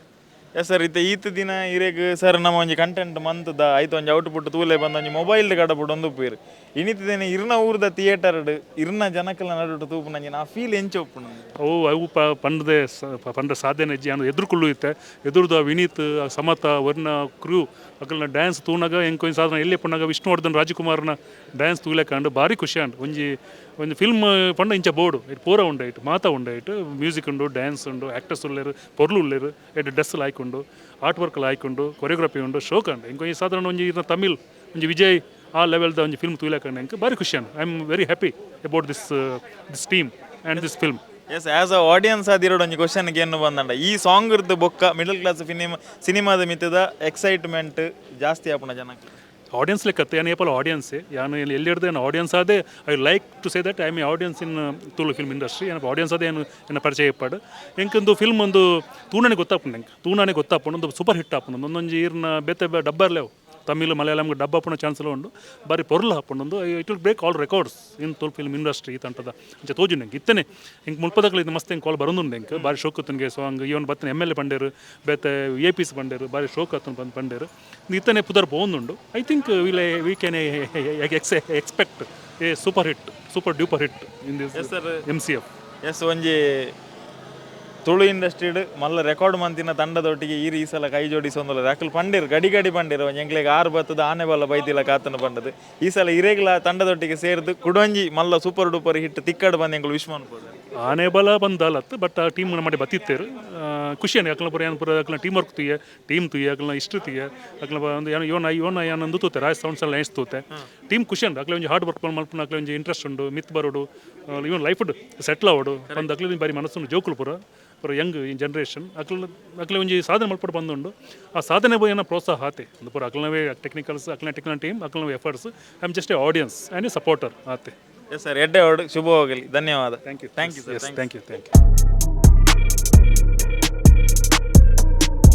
Yes sir, ಇತ್ತೆ ಈತ ದಿನ ಇರೆಗ್ ಸರ್ ನಮ್ಮ ಒಂಜಿ ಕಂಟೆಂಟ್ ಮಂತದ ಐತ ಒಂಜಿ ಔಟ್ಪುಟ್ ತೂಲೆ ಬಂದ ಒಂಜಿ ಮೊಬೈಲ್ ಕಡಪುಡು ಒಂದು ಉಪ್ಪುವೆರ್. ಇನಿತ ದಿನ ಇರ್ನ ಊರ್ದ ಥಿಯೇಟರ್ ಇರ್ನ ಜನಕಲ್ನ ನಡುಟು ತೂಪುನಂಚಿನ ಆ ಫೀಲ್ ಎಂಚ ಉಪ್ಪುಂಡು? ಅವು ಅವು ಪಂಡದೆ ಪಂಡ ಸಾಧ್ಯನೇ ಇಜ್ಜಿ. ಅಂದ್ ಎದುರುಕುಳ್ಳು ಇತ್ತೆ ಎದುರುದ ವಿನೀತ್, ಸಮತ ವರ್ಣ ಕ್ರೂ ಅಕಲ್ನ ಡ್ಯಾನ್ಸ್ ತೂನಗ ಎಂಕ್ ಒಂಜಿ ಸಾಧನ ಎಲ್ಲಿ ಪುಣ್ಣಗ ವಿಷ್ಣುವರ್ಧನ್ ರಾಜ್ಕುಮಾರ್ನ ಡ್ಯಾನ್ಸ್ ತೂಲೆಕಂಡು ಭಾರಿ ಖುಷಿ ಆಂಡ್. ಒಂಜಿ ಒಂಜಿ ಫಿಲ್ಮ್ ಪಂಡ ಇಂಚ ಬೋಡು ಇಟ್ ಪೂರ ಉಂಡು, ಇಟ್ ಮಾತ ಉಂಡು, ಇಟ್ ಮ್ಯೂಸಿಕ್ ಉಂಡು, ಡ್ಯಾನ್ಸ್ ಉಂಡು, ಆ್ಯಕ್ಟರ್ಸ್ ಉಲ್ಲೇರು, ಪೊರ್ಲು ಉಲ್ಲೇರು, ಎಡ್ ಡ್ರೆಸ್ ಲಾಯ್ಕುಂಡು, ಆರ್ಟ್ ವರ್ಕ್ ಲಾಯ್ಕುಂಡು, ಕೊರಿಯೋಗ್ರಫಿ ಉಂಡು, ಶೋಕ್ ಅಂಡ್. ಇಂಕ ಒಂಜಿ ಸಾಧಾರಣ ಒಂಜಿ ಇರ್ನ ತಮಿಳ್ ಒಂಜಿ ವಿಜಯ್ ಆ ಲೆವೆಲ್ದ ಒಂಜಿ ಫಿಲ್ಮ್ ತೂಲೆಕಂಡು ಎಂಕ್ ಭಾರಿ ಖುಷಿ and. I am very happy about this team and this film. S, as a audience ಆದಿರೋಡು ಒಂಜಿ ಕ್ವಶನ್ ಏನು ಬಂದಂಡ, ಈ ಸಾಂಗ್ ಇರ್ದು ಬೊಕ್ಕ ಮಿಡಲ್ ಕ್ಲಾಸ್ ಫಿನಿಮ್ ಸಿನಿಮಾದ ಮಿತ್ತದ ಎಕ್ಸೈಟ್ಮೆಂಟ್ ಜಾಸ್ತಿ ಆಪುನ ಜನಕ್ಕೆ? ಆಡಿಯನ್ಸ್ ಲೆಕ್ಕತ್ತೆ ಯಾನ್ ಏಪಲ ಆಡಿಯನ್ಸ್. ಯಾನು ಎಲ್ಲಿ ಎಲ್ಲಿ ಹಿಡ್ದು ಏನು ಆಡಿಯನ್ಸ್ ಆದೇ. I like to say that I am a audience in Tulu film industry. ಏನಪ್ಪ ಆಡಿಯನ್ಸ್ ಅದೇ ಏನು ಎನ್ನ ಪರಿಚಯ ಇಪ್ಪಾಡು. ಎಂಕೊಂದು ಫಿಲ್ಮ್ ಒಂದು ತೂಣನೆ ಗೊತ್ತಾಪುಂಡು, ಎಂಕ್ ತೂಣನೆ ಗೊತ್ತಾಪುಂಡು. ಒಂದು ಸೂಪರ್ ಹಿಟ್ ಆಪುಂಡು. ಒಂದೊಂಜಿ ಈರ್ನ ಬೇತೆ ಡಬ್ಬರ್ಲೇವು ತಮಿಳು ಮಲಯಾಳಂ ಡಬ್ಬ ಆಪುನ ಚಾನ್ಸ್ ಉಂಡು. ಬಾರಿ ಪೊರ್ಲು ಆಪುಂಡು. ಒಂದು it will break all records in Tulu film industry ತಂಟದ ಅಂಚ ತೋಜುಂಡು ಎಂಕ್. ಇತ್ತನೆ ಎಂಕ್ ಮುಲ್ಪದಕ್ಲು ಇದು ಮಸ್ತ್ ಎಂಕ್ ಕಾಲ್ ಬರೋದುಂಡು. ಎಂಕ್ ಬಾರಿ ಶೋಕ್ ತನ್ಗೆ ಸಾಂಗ್ ಇವನ್ ಬತ್ತಿನ ಎಮ್ ಎಲ್ ಎ ಪಂಡೇರು, ಬೇತೆ ವಿ I Ps ಪಂಡೇರು, ಬಾರಿ ಶೋಕ್ ಆತನ ಬಂದು ಪಂಡೇರು. ಇತ್ತನೆ ಪುದರ್ ಪೋವೊಂದುಂಡು. I think we can expect a super hit, super duper hit in this sir. MCF. S, ಒಂಜಿ ತುಳು ಇಂಡಸ್ಟ್ರಿಡ್ ಮಲ್ಲ ರೆಕಾರ್ಡ್ ಮಂತಿನ ತಂಡದೊಟ್ಟಿಗೆ ಈ ಈ ಸಲ ಕೈ ಜೋಡಿಸೊಂದುಲ್ಲ. ಅಕುಲು ಪಂಡೇರು, ಗಡಿ ಗಡಿ ಪಂಡೇರು, ಒಂಜಿ ಎಂಕ್ಲೆಗ್ ಆರು ಬತ್ತದ ಆನೆ ಬಲ್ಲ ಬೈದಿಲ್ಲ ಕಾತನ ಪಂಡದು. ಈ ಸಲ ಇರೆಗ್ಲ ತಂಡದೊಟ್ಟಿಗೆ ಸೇರ್ದು ಕುಡೊಂಜಿ ಮಲ್ಲ ಸೂಪರ್ ಡೂಪರ್ ಹಿಟ್ ತಿಕ್ಕಡ್ ಬಂದು ಎಂಕುಲು ವಿಶ್ ಮನ್ಪೋದು. ಆನೆ ಬಲ ಬಂದಾಲತ್ತು, ಬಟ್ ಆ ಟೀಮ್ ಮಾಡಿ ಬತ್ತಿತ್ತೇರು. ಖುಷಿ ಅಕ್ಲ ಪುರ ಏನು ಪುರ ಅಕ್ಲ ಟೀಮ್ ವರ್ಕ್ ತೂಯೆ, ಟೀಮ್ ತೂಯೆ, ಅಕ್ಲ ಇಷ್ಟು ತೂಯೆ, ಅಕ್ಲ ಒಂದು ಏನು ಯೋನ ಯೋನ ಏನಂದು ತೂತೆ, ರಾಜ್ ಸೌಂಡ್ಸ್ ಎಲ್ಲ ಲೈನ್ಸ್ ತೂತೆ. ಟೀಮ್ ಖುಷಿ ಅಂಡ್. ಅಕ್ಲ ಒಂಜಿ ಹಾರ್ಡ್ ವರ್ಕ್ ಮಲ್ಪುನ ಅಕ್ಲ ಒಂಜಿ ಇಂಟ್ರೆಸ್ಟ್ ಉಂಡು. ಮಿತ್ ಬರೋಡು, ಇವನ್ ಲೈಫ್ ಸೆಟ್ಲ್ ಆವಡು ಬಂದು ಅಕ್ಲ ಬಾರಿ ಮನಸ್ಸು ಜೋಕುಲು ಪೂರ ಪೂರ ಯಂಗ್ ಜನರೇಷನ್. ಅಕ್ಲ ಅಕ್ಲ ಒಂಜಿ ಸಾಧನೆ ಮಲ್ಪಡು ಬಂದುಂಡು. ಆ ಸಾಧನೆ ಏನ ಪ್ರೋತ್ಸಾಹ ಆತೆ. ಒಂದು ಪೂರ ಅಕ್ಲನವೇ ಟೆಕ್ನಿಕಲ್ಸ್, ಅಕ್ಲನ ಟೆಕ್ನಿಕಲ್ ಟೀಮ್, ಅಕ್ಲನವೇ efforts. I am just a audience and a supporter ಆತೆ. ಎಸ್ ಸರ್, ಎಡ್ಡೆ ಹೊಡ್ ಶುಭ ಹೋಗಲಿ. ಧನ್ಯವಾದ. Thank you. Thank you sir. Thank you, thank you.